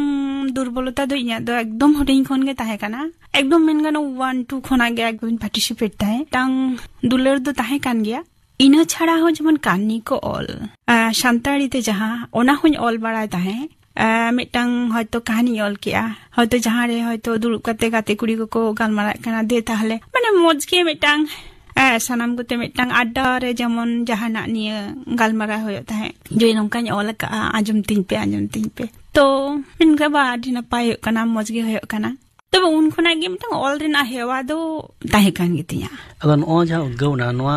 ᱫᱩᱨᱵᱚᱞᱚᱛᱟ ᱫᱚ ᱤᱧᱟᱹᱜ ᱫᱚ ᱮᱠᱫᱚᱢ ᱦᱩᱰᱤᱧ ᱠᱷᱚᱱ ᱜᱮ ᱛᱟᱦᱮᱸ ᱠᱟᱱᱟ᱾ ᱮᱠᱫᱚᱢ ᱢᱮᱱ ᱜᱟᱱᱚᱜ one two ᱠᱷᱚᱱᱟᱜ ᱜᱮ ᱮᱠᱫᱚᱢ participate ᱛᱟᱦᱮᱸᱫ᱾ ᱢᱤᱫᱴᱟᱝ ᱫᱩᱞᱟᱹᱲ ᱫᱚ ᱛᱟᱦᱮᱸ ᱠᱟᱱ ᱜᱮᱭᱟ᱾ ᱤᱱᱟᱹ ᱪᱷᱟᱲᱟ ᱦᱚᱸ ᱡᱮᱢᱚᱱ ᱠᱟᱹᱦᱱᱤ ᱠᱚ ᱚᱞ, ᱟ, ᱥᱟᱱᱛᱟᱲᱤ ᱛᱮ ᱡᱟᱦᱟᱸ, ᱚᱱᱟ ᱦᱚᱸᱧ ᱚᱞ ᱵᱟᱲᱟᱭ ᱛᱟᱦᱮᱸᱫ᱾ ᱟ, ᱢᱤᱫᱴᱟᱝ ᱦᱚᱭᱛᱳ ᱠᱟᱹᱦᱱᱤᱧ ᱚᱞ ᱠᱮᱜᱼᱟ, ᱦᱚᱭᱛᱳ ᱡᱟᱦᱟᱸ ᱨᱮ ᱦᱚᱭᱛᱳ ᱫᱩᱲᱩᱵ ᱠᱟᱛᱮ ᱜᱟᱛᱮ ᱠᱩᱲᱤ ᱠᱚᱠᱚ ᱜᱟᱞᱢᱟᱨᱟᱜ ᱠᱟᱱᱟ, ᱫᱮ ᱛᱟᱦᱞᱮ, ᱢᱟᱱᱮ ᱢᱚᱡᱽ ᱜᱮ ᱢᱤᱫᱴᱟᱝ, ᱟ, ᱥᱟᱱᱟᱢ ᱠᱚᱛᱮ ᱢᱤᱫᱴᱟᱝ ᱟᱰᱰᱟ ᱨᱮ ᱡᱮᱢᱚᱱ ᱡᱟᱦᱟᱱᱟᱜ ᱱᱤᱭᱟᱹ ᱜᱟᱞᱢᱟᱨᱟᱣ ᱦᱩᱭᱩᱜ ᱛᱟᱦᱮᱸᱫ, ᱡᱮ ᱱᱚᱝᱠᱟᱧ ᱚᱞ ᱟᱠᱟᱜᱼᱟ, ᱟᱸᱡᱚᱢ ᱛᱤᱧ ᱯᱮ, ᱟᱸᱡᱚᱢ ᱛᱤᱧ ᱯᱮ᱾ ᱛᱚ ᱢᱮᱱ ᱠᱮᱫᱟ, "ᱵᱟ, ᱟᱹᱰᱤ ᱱᱟᱯᱟᱭ ᱦᱩᱭᱩᱜ ᱠᱟᱱᱟ, ᱢᱚᱡᱽ ᱜᱮ ᱦᱩᱭᱩᱜ ᱠᱟᱱᱟ᱾" ᱛᱚᱵᱮ ᱩᱱ ᱠᱷᱚᱱᱟᱜ ᱜᱮ ᱢᱤᱫᱴᱟᱝ ᱚᱞ ᱨᱮᱱᱟᱜ ᱦᱮᱣᱟ ᱫᱚ ᱛᱟᱦᱮᱸ ᱠᱟᱱ ᱜᱮᱛᱤᱧᱟ᱾ ᱟᱫᱚ ᱱᱚᱜᱼᱚᱭ ᱡᱟᱦᱟᱸ ᱩᱫᱽᱜᱟᱹᱣ ᱮᱱᱟ, ᱱᱚᱣᱟ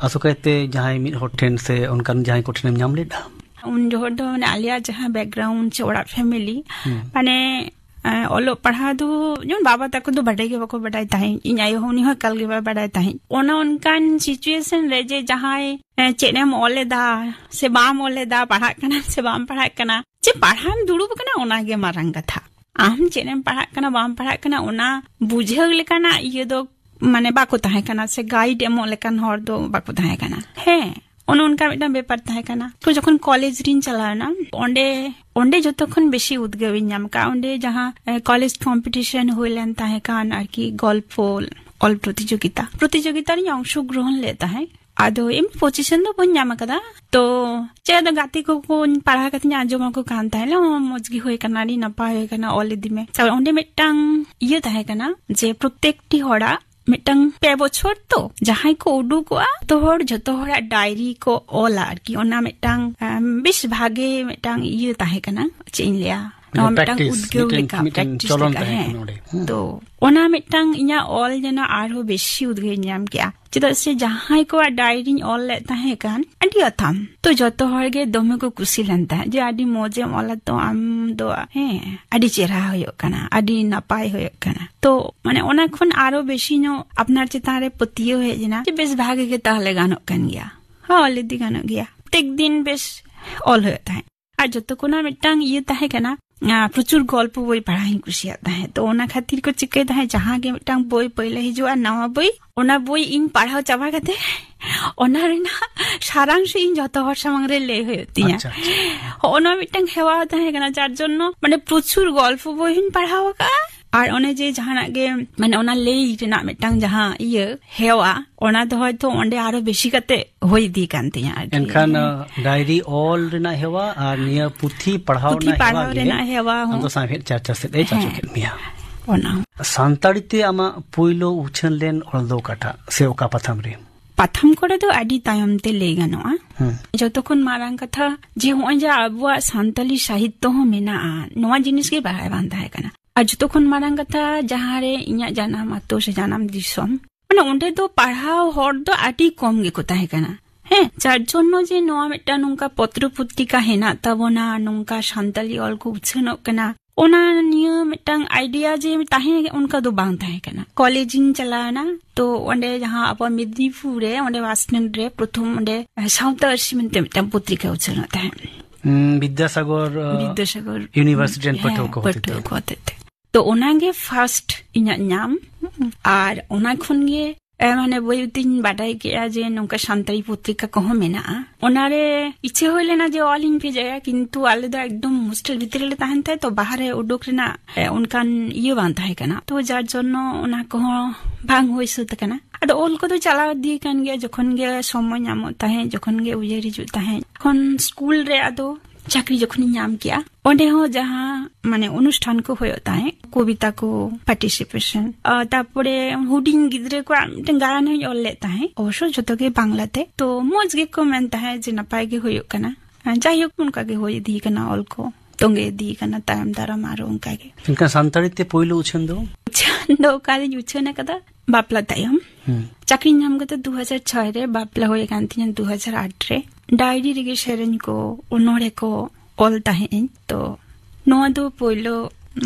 ᱟᱥᱚᱠᱟᱭᱛᱮ ᱡᱟᱦᱟᱸᱭ ᱢᱤᱫ ᱦᱚᱲ ᱴᱷᱮᱱ ᱥᱮ ᱚᱱᱠᱟᱱ ᱡᱟᱦᱟᱸᱭ ᱠᱚᱴᱷᱮᱱᱮᱢ ᱧᱟᱢ ᱞᱮᱫᱟ? ᱩᱱ ᱡᱚᱦᱚᱜ ᱫᱚ ᱢᱟᱱᱮ ᱟᱞᱮᱭᱟᱜ ᱡᱟᱦᱟᱸ background ᱥᱮ ᱚᱲᱟᱜ family, ᱦᱩᱸ᱾ ᱢᱟᱱᱮ ᱮᱸ, ᱚᱞᱚᱜ ᱯᱟᱲᱦᱟᱣ ᱫᱚ ᱡᱮᱢᱚᱱ ᱵᱟᱵᱟ ᱛᱟᱠᱚ ᱫᱚ ᱵᱟᱰᱟᱭ ᱜᱮ ᱵᱟᱠᱚ ᱵᱟᱰᱟᱭ ᱛᱟᱦᱮᱸᱫ, ᱤᱧ ᱟᱭᱳ ᱦᱚᱸ ᱩᱱᱤ ᱦᱚᱸ ᱮᱠᱟᱞ ᱜᱮ ᱵᱟᱭ ᱵᱟᱰᱟᱭ ᱛᱟᱦᱮᱸᱫ᱾ ᱚᱱᱟ ᱚᱱᱠᱟᱱ situation ᱨᱮ ᱡᱮ ᱡᱟᱦᱟᱸᱭ, ᱮᱸ, ᱪᱮᱫ ᱮᱢ ᱚᱞ ᱮᱫᱟ ᱥᱮ ᱵᱟᱢ ᱚᱞ ᱮᱫᱟ, ᱯᱟᱲᱦᱟᱜ ᱠᱟᱱᱟ ᱥᱮ ᱵᱟᱢ ᱯᱟᱲᱦᱟᱜ ᱠᱟᱱᱟ, ᱪᱮ ᱯᱟᱲᱦᱟᱣ ᱮᱢ ᱫᱩᱲᱩᱵ ᱟᱠᱟᱱᱟ, ᱚᱱᱟ ᱜᱮ ᱢᱟᱨᱟᱝ ᱠᱟᱛᱷᱟ᱾ ᱟᱢ ᱪᱮᱫ ᱮᱢ ᱯᱟᱲᱦᱟᱜ ᱠᱟᱱᱟ, ᱵᱟᱢ ᱯᱟᱲᱦᱟᱜ ᱠᱟᱱᱟ, ᱚᱱᱟ ᱵᱩᱡᱷᱟᱹᱣ ᱞᱮᱠᱟᱱᱟᱜ ᱤᱭᱟᱹ ᱫᱚ ᱢᱟᱱᱮ ᱵᱟᱠᱚ ᱛᱟᱦᱮᱸ ᱠᱟᱱᱟ, ᱥᱮ guide ᱮᱢᱚᱜ ᱞᱮᱠᱟᱱ ᱦᱚᱲ ᱫᱚ ᱵᱟᱠᱚ ᱛᱟᱦᱮᱸ ᱠᱟᱱᱟ᱾ ᱦᱮᱸ, ᱚᱱᱮ ᱚᱱᱠᱟ ᱢᱤᱫᱴᱟᱝ ᱵᱮᱯᱟᱨ ᱛᱟᱦᱮᱸ ᱠᱟᱱᱟ᱾ ᱛᱚ ᱡᱚᱠᱷᱚᱱ ᱠᱚᱞᱮᱡᱽ ᱨᱤᱧ ᱪᱟᱞᱟᱣ ᱮᱱᱟ, ᱚᱸᱰᱮ, ᱚᱸᱰᱮ ᱡᱚᱛᱚ ᱠᱷᱚᱱ ᱵᱮᱥᱤ ᱩᱫᱽᱜᱟᱹᱣ ᱤᱧ ᱧᱟᱢ ᱠᱟᱜᱼᱟ᱾ ᱚᱸᱰᱮ ᱡᱟᱦᱟᱸ, ᱮ, ᱠᱚᱞᱮᱡᱽ ᱠᱚᱢᱯᱤᱴᱤᱥᱚᱱ ᱦᱩᱭ ᱞᱮᱱ ᱛᱟᱦᱮᱸ ᱠᱟᱱ ᱟᱨᱠᱤ, ᱜᱚᱞᱯᱚ ᱚᱞ ᱯᱨᱚᱛᱤᱡᱳᱜᱤᱛᱟ, ᱯᱨᱚᱛᱤᱡᱳᱜᱤᱛᱟ ᱨᱤᱧ ᱚᱝᱥᱚᱜᱨᱚᱦᱚᱱ ᱞᱮᱫ ᱛᱟᱦᱮᱸᱫ᱾ ᱟᱫᱚ ᱮᱢ ᱯᱚᱡᱤᱥᱚᱱ ᱫᱚ ᱵᱟᱹᱧ ᱧᱟᱢ ᱟᱠᱟᱫᱟ᱾ ᱛᱚ ᱪᱮᱫ ᱫᱚ ᱜᱟᱛᱮ ᱠᱚᱠᱚ ᱯᱟᱲᱦᱟᱣ ᱠᱟᱛᱮᱧ ᱟᱸᱡᱚᱢ ᱟᱠᱚ ᱠᱟᱱ ᱛᱟᱦᱮᱸᱱᱟ, "ᱚ, ᱢᱚᱡᱽ ᱜᱮ ᱦᱩᱭ ᱠᱟᱱᱟ, ᱟᱹᱰᱤ ᱱᱟᱯᱟᱭ ᱦᱩᱭ ᱠᱟᱱᱟ, ᱚᱞ ᱤᱫᱤ ᱢᱮ᱾" ᱛᱚ ᱚᱸᱰᱮ ᱢᱤᱫᱴᱟᱝ ᱤᱭᱟᱹ ᱛᱟᱦᱮᱸ ᱠᱟᱱᱟ ᱡᱮ ᱯᱨᱚᱛᱮᱠᱴᱤ ᱦᱚᱲᱟᱜ ᱢᱤᱫᱴᱟᱝ ᱯᱮ ᱵᱚᱪᱷᱚᱨ ᱛᱚ ᱡᱟᱦᱟᱸᱭ ᱠᱚ ᱩᱰᱩᱠᱚᱜᱼᱟ, ᱡᱚᱛᱚ ᱦᱚᱲ, ᱡᱚᱛᱚ ᱦᱚᱲᱟᱜ ᱰᱟᱭᱨᱤ ᱠᱚ ᱚᱞᱟ ᱟᱨᱠᱤ᱾ ᱚᱱᱟ ᱢᱤᱫᱴᱟᱝ, ᱟᱢ, ᱵᱮᱥ ᱵᱷᱟᱜᱮ ᱢᱤᱫᱴᱟᱝ ᱤᱭᱟᱹ ᱛᱟᱦᱮᱸ ᱠᱟᱱᱟ, ᱪᱮᱫ ᱤᱧ ᱞᱟᱹᱭᱟ, ᱱᱚᱣᱟ ᱢᱤᱫᱴᱟᱝ ᱯᱨᱮᱠᱴᱤᱥ, ᱩᱫᱽᱜᱟᱹᱣ ᱢᱤᱫᱴᱮᱱ, ᱞᱮᱠᱟ, ᱢᱤᱫᱴᱮᱱ ᱯᱨᱮᱠᱴᱤᱥ ᱪᱚᱞᱚᱱ ᱞᱮᱠᱟ, ᱛᱟᱦᱮᱸ ᱦᱮᱸ᱾ ᱠᱟᱱᱟ ᱚᱸᱰᱮ᱾ ᱦᱩᱸ᱾ ᱛᱚ ᱚᱱᱟ ᱢᱤᱫᱴᱟᱝ ᱤᱧᱟᱹᱜ ᱚᱞ ᱡᱮᱱᱚ ᱟᱨᱦᱚᱸ ᱵᱮᱥᱤ ᱩᱫᱽᱜᱟᱹᱣ ᱤᱧ ᱧᱟᱢ ᱠᱮᱜᱼᱟ᱾ ᱪᱮᱫᱟᱜ ᱥᱮ ᱡᱟᱦᱟᱸᱭ ᱠᱚᱣᱟᱜ ᱰᱟᱭᱨᱤᱧ ᱚᱞ ᱞᱮᱫ ᱛᱟᱦᱮᱸ ᱠᱟᱱ, ᱟᱹᱰᱤ ᱟᱛᱷᱟᱢ᱾ ᱛᱚ ᱡᱚᱛᱚ ᱦᱚᱲ ᱜᱮ ᱫᱚᱢᱮ ᱠᱚ ᱠᱩᱥᱤ ᱞᱮᱱ ᱛᱟᱦᱮᱸᱫ ᱡᱮ, "ᱟᱹᱰᱤ ᱢᱚᱡᱽ ᱮᱢ ᱚᱞᱟ ᱛᱚ ᱟᱢ ᱫᱚ, ᱦᱮᱸ, ᱟᱹᱰᱤ ᱪᱮᱦᱨᱟ ᱦᱩᱭᱩᱜ ᱠᱟᱱᱟ, ᱟᱹᱰᱤ ᱱᱟᱯᱟᱭ ᱦᱩᱭᱩᱜ ᱠᱟᱱᱟ᱾" ᱛᱚ ᱢᱟᱱᱮ ᱚᱱᱟ ᱠᱷᱚᱱ ᱟᱨᱚ ᱵᱮᱥᱤ ᱧᱚᱜ ᱟᱯᱱᱟᱨ ᱪᱮᱛᱟᱱ ᱨᱮ ᱯᱟᱹᱛᱭᱟᱹᱣ ᱦᱮᱡ ᱮᱱᱟ ᱡᱮ, "ᱵᱮᱥ ᱵᱷᱟᱜᱮ ᱜᱮ ᱛᱟᱦᱚᱞᱮ ᱜᱟᱱᱚᱜ ᱠᱟᱱ ᱜᱮᱭᱟ, ᱦᱚᱸ, ᱚᱞ ᱤᱫᱤ ᱜᱟᱱᱚᱜ ᱜᱮᱭᱟ᱾" ᱯᱨᱚᱛᱮᱠ ᱫᱤᱱ ᱵᱮᱥ ᱚᱞ ᱦᱩᱭᱩᱜ ᱛᱟᱦᱮᱸᱫ᱾ ᱟᱨ ᱡᱚᱛᱚ ᱠᱷᱚᱱᱟᱜ ᱢᱤᱫᱴᱟᱝ ᱤᱭᱟᱹ ᱛᱟᱦᱮᱸ ᱠᱟᱱᱟ, ᱟᱸ, ᱯᱨᱚᱪᱩᱨ ᱜᱚᱞᱯᱚ ᱵᱳᱭ ᱯᱟᱲᱦᱟᱣ ᱤᱧ ᱠᱩᱥᱤᱭᱟᱜ ᱛᱟᱦᱮᱸᱫ᱾ ᱛᱚ ᱚᱱᱟ ᱠᱷᱟᱹᱛᱤᱨ ᱠᱚ ᱪᱤᱠᱟᱹᱭ ᱛᱟᱦᱮᱸᱫ, ᱡᱟᱦᱟᱸ ᱜᱮ ᱢᱤᱫᱴᱟᱝ ᱵᱳᱭ ᱯᱳᱭᱞᱳ ᱦᱤᱡᱩᱜᱼᱟ, ᱱᱟᱣᱟ ᱵᱳᱭ, ᱚᱱᱟ ᱵᱳᱭ ᱤᱧ ᱯᱟᱲᱦᱟᱣ ᱪᱟᱵᱟ ᱠᱟᱛᱮ ᱚᱱᱟ ᱨᱮᱱᱟᱜ ᱥᱟᱨᱟᱝᱥᱚ ᱤᱧ ᱡᱚᱛᱚ ᱦᱚᱲ ᱥᱟᱢᱟᱝ ᱨᱮ ᱞᱟᱹᱭ ᱦᱩᱭᱩᱜ ᱛᱤᱧᱟ᱾ ᱟᱪᱪᱷᱟ, ᱟᱪᱪᱷᱟ᱾ ᱦᱚᱸᱜᱼᱚ ᱱᱚᱣᱟ ᱢᱤᱫᱴᱟᱝ ᱦᱮᱣᱟ ᱛᱟᱦᱮᱸ ᱠᱟᱱᱟ, ᱡᱟᱨ ᱡᱚᱱᱱᱚ ᱢᱟᱱᱮ ᱯᱨᱚᱪᱩᱨ ᱜᱚᱞᱯᱚ ᱵᱳᱭ ᱦᱚᱸᱧ ᱯᱟᱲᱦᱟᱣ ᱟᱠᱟᱫᱼᱟ᱾ ᱟᱨ ᱚᱱᱮ ᱡᱮ ᱡᱟᱦᱟᱱᱟᱜ ᱜᱮ, ᱢᱟᱱᱮ ᱚᱱᱟ ᱞᱟᱹᱭ ᱨᱮᱱᱟᱜ ᱢᱤᱫᱴᱟᱝ ᱡᱟᱦᱟᱸ ᱤᱭᱟᱹ ᱦᱮᱣᱟ, ᱚᱱᱟ ᱫᱚ ᱦᱚᱭᱛᱳ ᱚᱸᱰᱮ ᱟᱨᱚ ᱵᱮᱥᱤ ᱠᱟᱛᱮ ᱦᱩᱭ ᱤᱫᱤ ᱠᱟᱱ ᱛᱤᱧᱟ ᱟᱨᱠᱤ᱾ ᱮᱱᱠᱷᱟᱱ, ᱟᱸ, ᱰᱟᱭᱨᱤ ᱚᱞ ᱨᱮᱱᱟᱜ ᱦᱮᱣᱟ ᱟᱨ ᱱᱤᱭᱟᱹ ᱯᱩᱛᱷᱤ ᱯᱟᱲᱦᱟᱣ ᱯᱩᱛᱷᱤ ᱨᱮᱱᱟᱜ ᱯᱟᱲᱦᱟᱣ ᱦᱮᱣᱟ ᱜᱮ ᱨᱮᱱᱟᱜ ᱦᱮᱣᱟ ᱦᱚᱸ᱾ ᱟᱢᱫᱚ ᱥᱟᱶᱦᱮᱫ ᱪᱟᱨᱪᱟ ᱥᱮᱫ ᱮ ᱪᱟᱪᱚ ᱦᱮᱸ᱾ ᱠᱮᱫ ᱢᱮᱭᱟ᱾ ᱚᱱᱟ᱾ ᱥᱟᱱᱛᱟᱲᱤ ᱛᱮ ᱟᱢᱟᱜ ᱯᱩᱭᱞᱩ ᱩᱪᱷᱟᱹᱱ ᱞᱮᱱ ᱚᱞ ᱫᱚ ᱚᱠᱟᱴᱟᱜ ᱥᱮ ᱚᱠᱟ ᱯᱟᱛᱷᱟᱢ ᱨᱮ? ᱯᱟᱛᱷᱟᱢ ᱠᱚᱨᱮ ᱫᱚ ᱟᱹᱰᱤ ᱛᱟᱭᱚᱢ ᱛᱮ ᱞᱟᱹᱭ ᱜᱟᱱᱚᱜᱼᱟ᱾ ᱦᱩᱸ᱾ ᱡᱚᱛᱚ ᱠᱷᱚᱱ ᱢᱟᱨᱟᱝ ᱠᱟᱛᱷᱟ ᱡᱮ ᱦᱚᱸᱜᱼᱚᱭ ᱡᱮ ᱟᱵᱚᱣᱟᱜ ᱥᱟᱱᱛᱟᱞᱤ ᱥᱟᱦᱤᱛᱛᱚ ᱦᱚᱸ ᱢᱮᱱᱟᱜᱼᱟ, ᱱᱚᱣᱟ ᱡᱤᱱᱤᱥ ᱜᱮ ᱵᱟᱲᱟᱭ ᱵᱟᱝ ᱛᱟᱦᱮᱸ ᱠᱟᱱᱟ᱾ ᱟᱨ ᱡᱚᱛᱚ ᱠᱷᱚᱱ ᱢᱟᱨᱟᱝ ᱠᱟᱛᱷᱟ, ᱡᱟᱦᱟᱸ ᱨᱮ ᱤᱧᱟᱹᱜ ᱡᱟᱱᱟᱢ ᱟᱛᱳ ᱥᱮ ᱡᱟᱱᱟᱢ ᱫᱤᱥᱚᱢ, ᱢᱟᱱᱮ ᱚᱸᱰᱮ ᱫᱚ ᱯᱟᱲᱦᱟᱣ ᱦᱚᱲ ᱫᱚ ᱟᱹᱰᱤ ᱠᱚᱢ ᱜᱮᱠᱚ ᱛᱟᱦᱮᱸ ᱠᱟᱱᱟ᱾ ᱦᱮᱸ, ᱡᱟᱨ ᱡᱚᱱᱱᱚ ᱡᱮ ᱱᱚᱣᱟ ᱢᱤᱫᱴᱟᱝ ᱱᱚᱝᱠᱟ ᱯᱚᱛᱨᱚ ᱯᱚᱛᱨᱤᱠᱟ ᱦᱮᱱᱟᱜ ᱛᱟᱵᱚᱱᱟ, ᱱᱚᱝᱠᱟ ᱥᱟᱱᱛᱟᱞᱤ ᱚᱞ ᱠᱚ ᱩᱪᱷᱟᱹᱱᱚᱜ ᱠᱟᱱᱟ, ᱚᱱᱟ ᱱᱤᱭᱟᱹ ᱢᱤᱫᱴᱟᱝ ᱟᱭᱰᱤᱭᱟ ᱡᱮ ᱛᱟᱦᱮᱸ, ᱚᱱᱠᱟ ᱫᱚ ᱵᱟᱝ ᱛᱟᱦᱮᱸ ᱠᱟᱱᱟ᱾ ᱠᱚᱞᱮᱡᱽ ᱤᱧ ᱪᱟᱞᱟᱣ ᱮᱱᱟ, ᱛᱚ ᱚᱸᱰᱮ ᱡᱟᱦᱟᱸ ᱟᱵᱚ ᱢᱮᱫᱽᱱᱤᱯᱩᱨ ᱨᱮ, ᱚᱸᱰᱮ ᱵᱟᱥ ᱥᱴᱮᱱᱰ ᱨᱮ ᱯᱨᱚᱛᱷᱚᱢ ᱚᱸᱰᱮ ᱥᱟᱶᱛᱟ ᱟᱹᱨᱥᱤ ᱢᱮᱱᱛᱮ ᱢᱤᱫᱴᱟᱝ ᱯᱚᱛᱨᱤᱠᱟ ᱩᱪᱷᱟᱹᱱᱚᱜ ᱛᱟᱦᱮᱸᱫ᱾ ᱦᱩᱸ, ᱵᱤᱫᱽᱫᱟᱥᱟᱜᱚᱨ, ᱟᱸ, ᱵᱤᱫᱽᱫᱟᱥᱟᱜᱚᱨ ᱤᱭᱩᱱᱤᱵᱷᱟᱨᱥᱤᱴᱤ ᱨᱮᱱ ᱦᱮᱸ, ᱯᱟᱹᱴᱷᱩᱣᱟᱹ ᱠᱚ ᱦᱚᱛᱮᱛᱮ᱾ ᱯᱟᱹᱴᱷᱩᱣᱟᱹ ᱠᱚ ᱦᱚᱛᱮᱛᱮ᱾ ᱛᱚ ᱚᱱᱟᱜᱮ ᱯᱷᱟᱨᱥᱴ ᱤᱧᱟᱹᱜ ᱧᱟᱢ᱾ ᱟᱨ ᱚᱱᱟ ᱠᱷᱚᱱ ᱜᱮ, ᱮ, ᱢᱟᱱᱮ ᱵᱟᱹᱭ ᱵᱟᱹᱭᱛᱤᱧ ᱵᱟᱰᱟᱭ ᱠᱮᱜᱼᱟ ᱡᱮ ᱱᱚᱝᱠᱟ ᱥᱟᱱᱛᱟᱲᱤ ᱯᱚᱛᱨᱤᱠᱟ ᱠᱚᱦᱚᱸ ᱢᱮᱱᱟᱜᱼᱟ᱾ ᱚᱱᱟᱨᱮ ᱤᱪᱪᱷᱟᱹ ᱦᱩᱭ ᱞᱮᱱᱟ ᱡᱮ ᱚᱞᱤᱧ ᱵᱷᱮᱡᱟᱭᱟ, ᱠᱤᱱᱛᱩ ᱟᱞᱮ ᱫᱚ ᱮᱠᱫᱚᱢ ᱦᱳᱥᱴᱮᱞ ᱵᱷᱤᱛᱨᱤ ᱨᱮᱞᱮ ᱛᱟᱦᱮᱱ ᱛᱟᱦᱮᱸᱫ, ᱛᱚ ᱵᱟᱦᱨᱮ ᱩᱰᱩᱠ ᱨᱮᱱᱟᱜ, ᱮ, ᱚᱱᱠᱟᱱ ᱤᱭᱟᱹ ᱵᱟᱝ ᱛᱟᱦᱮᱸ ᱠᱟᱱᱟ, ᱛᱚ ᱡᱟᱨ ᱡᱚᱱᱱᱚ ᱚᱱᱟ ᱠᱚᱦᱚᱸ ᱵᱟᱝ ᱦᱩᱭ ᱥᱟᱹᱛ ᱟᱠᱟᱱᱟ᱾ ᱟᱫᱚ ᱚᱞ ᱠᱚᱫᱚ ᱪᱟᱞᱟᱣ ᱤᱫᱤ ᱠᱟᱱ ᱜᱮᱭᱟ, ᱡᱚᱠᱷᱚᱱ ᱜᱮ ᱥᱚᱢᱚᱭ ᱧᱟᱢᱚᱜ ᱛᱟᱦᱮᱸᱫ, ᱡᱚᱠᱷᱚᱱ ᱜᱮ ᱩᱭᱦᱟᱹᱨ ᱦᱤᱡᱩᱜ ᱛᱟᱦᱮᱸᱫ᱾ ᱠᱷᱚᱱ ᱥᱠᱩᱞ ᱨᱮ ᱟᱫᱚ ᱪᱟᱹᱠᱨᱤ ᱡᱚᱠᱷᱚᱱᱤᱧ ᱧᱟᱢ ᱠᱮᱜᱼᱟ, ᱚᱸᱰᱮ ᱦᱚᱸ ᱡᱟᱦᱟᱸ ᱢᱟᱱᱮ ᱚᱱᱩᱥᱴᱷᱟᱱ ᱠᱚ ᱦᱩᱭᱩᱜ ᱛᱟᱦᱮᱸᱫ, ᱠᱚᱵᱤᱛᱟ ᱠᱚ, ᱯᱟᱨᱴᱤᱥᱤᱯᱮᱥᱚᱱ, ᱟᱨ ᱛᱟᱨᱯᱚᱨᱮ ᱦᱩᱰᱤᱧ ᱜᱤᱫᱽᱨᱟᱹ ᱠᱚᱣᱟᱜ ᱢᱤᱫᱴᱟᱝ ᱜᱟᱭᱟᱱ ᱦᱚᱸᱧ ᱚᱞ ᱞᱮᱫ ᱛᱟᱦᱮᱸᱫ, ᱚᱵᱚᱥᱥᱚ ᱡᱷᱚᱛᱚ ᱜᱮ ᱵᱟᱝᱞᱟᱛᱮ᱾ ᱛᱚ ᱢᱚᱸᱡᱽ ᱜᱮᱠᱚ ᱢᱮᱱ ᱛᱟᱦᱮᱸᱫ ᱡᱮ ᱱᱟᱯᱟᱭ ᱜᱮ ᱦᱩᱭᱩᱜ ᱠᱟᱱᱟ᱾ ᱟᱨ ᱡᱟᱭᱦᱳᱠ, ᱚᱱᱠᱟ ᱜᱮ ᱦᱩᱭ ᱤᱫᱤ ᱠᱟᱱᱟ, ᱚᱞ ᱠᱚ ᱛᱚᱸᱜᱮ ᱤᱫᱤ ᱠᱟᱱᱟ, ᱛᱟᱭᱚᱢ ᱫᱟᱨᱟᱢ ᱟᱨᱚ ᱚᱱᱠᱟ ᱜᱮ᱾ ᱮᱱᱠᱷᱟᱱ ᱥᱟᱱᱛᱟᱲᱤ ᱛᱮ ᱯᱳᱭᱞᱳ ᱩᱪᱷᱟᱹᱱ ᱫᱚ? ᱩᱪᱷᱟᱹᱱ ᱫᱚ ᱚᱠᱟᱨᱮᱧ ᱩᱪᱷᱟᱹᱱ ᱟᱠᱟᱫᱟ? ᱵᱟᱯᱞᱟ ᱛᱟᱭᱚᱢ᱾ ᱦᱩᱸ᱾ ᱪᱟᱹᱠᱨᱤ ᱧᱟᱢ ᱠᱟᱛᱮ ᱫᱩ ᱦᱟᱡᱟᱨ ᱪᱷᱚᱭ ᱨᱮ, ᱵᱟᱯᱞᱟ ᱦᱩᱭ ᱟᱠᱟᱱ ᱛᱤᱧᱟᱹ ᱫᱩ ᱦᱟᱡᱟᱨ ᱟᱴ ᱨᱮ᱾ ᱰᱟᱭᱨᱤ ᱨᱮᱜᱮ ᱥᱮᱨᱮᱧ ᱠᱚ, ᱚᱱᱚᱬᱦᱮ ᱠᱚ ᱚᱞ ᱛᱟᱦᱮᱸᱫ ᱟᱹᱧ᱾ ᱛᱚ ᱱᱚᱣᱟ ᱫᱚ ᱯᱳᱭᱞᱳ,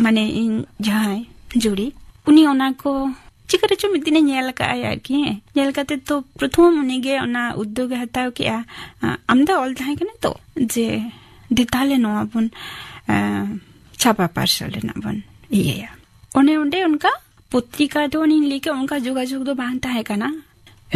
ᱢᱟᱱᱮ ᱤᱧ ᱡᱟᱦᱟᱸᱭ ᱡᱩᱨᱤ, ᱩᱱᱤ ᱚᱱᱟ ᱠᱚ ᱪᱤᱠᱟᱹ ᱨᱮᱪᱚ ᱢᱤᱫ ᱫᱤᱱᱮ ᱧᱮᱞ ᱟᱠᱟᱫ ᱟᱭ ᱟᱨᱠᱤ᱾ ᱧᱮᱞ ᱠᱟᱛᱮ ᱛᱚ ᱯᱨᱚᱛᱷᱚᱢ ᱩᱱᱤᱜᱮ ᱚᱱᱟ ᱩᱫᱽᱫᱳᱜᱽ ᱮ ᱦᱟᱛᱟᱣ ᱠᱮᱜᱼᱟ᱾ ᱟ-, ᱟᱢᱫᱟ ᱚᱞ ᱛᱟᱦᱮᱸ ᱠᱟᱱᱟ ᱛᱚ, ᱡᱮ ᱫᱮ ᱛᱟᱦᱞᱮ ᱱᱚᱣᱟ ᱵᱚᱱ, ᱟ, ᱪᱷᱟᱯᱟ ᱯᱟᱨᱥᱟᱞ ᱨᱮᱱᱟᱜ ᱵᱚᱱ ᱤᱭᱟᱹᱭᱟ᱾ ᱚᱱᱮ ᱚᱸᱰᱮ ᱚᱱᱠᱟ ᱯᱚᱛᱨᱤᱠᱟ ᱫᱚ ᱚᱱᱮᱧ ᱞᱟᱹᱭ ᱠᱮᱫ, ᱚᱱᱠᱟ ᱡᱳᱜᱟᱡᱳᱜᱽ ᱫᱚ ᱵᱟᱝ ᱛᱟᱦᱮᱸ ᱠᱟᱱᱟ᱾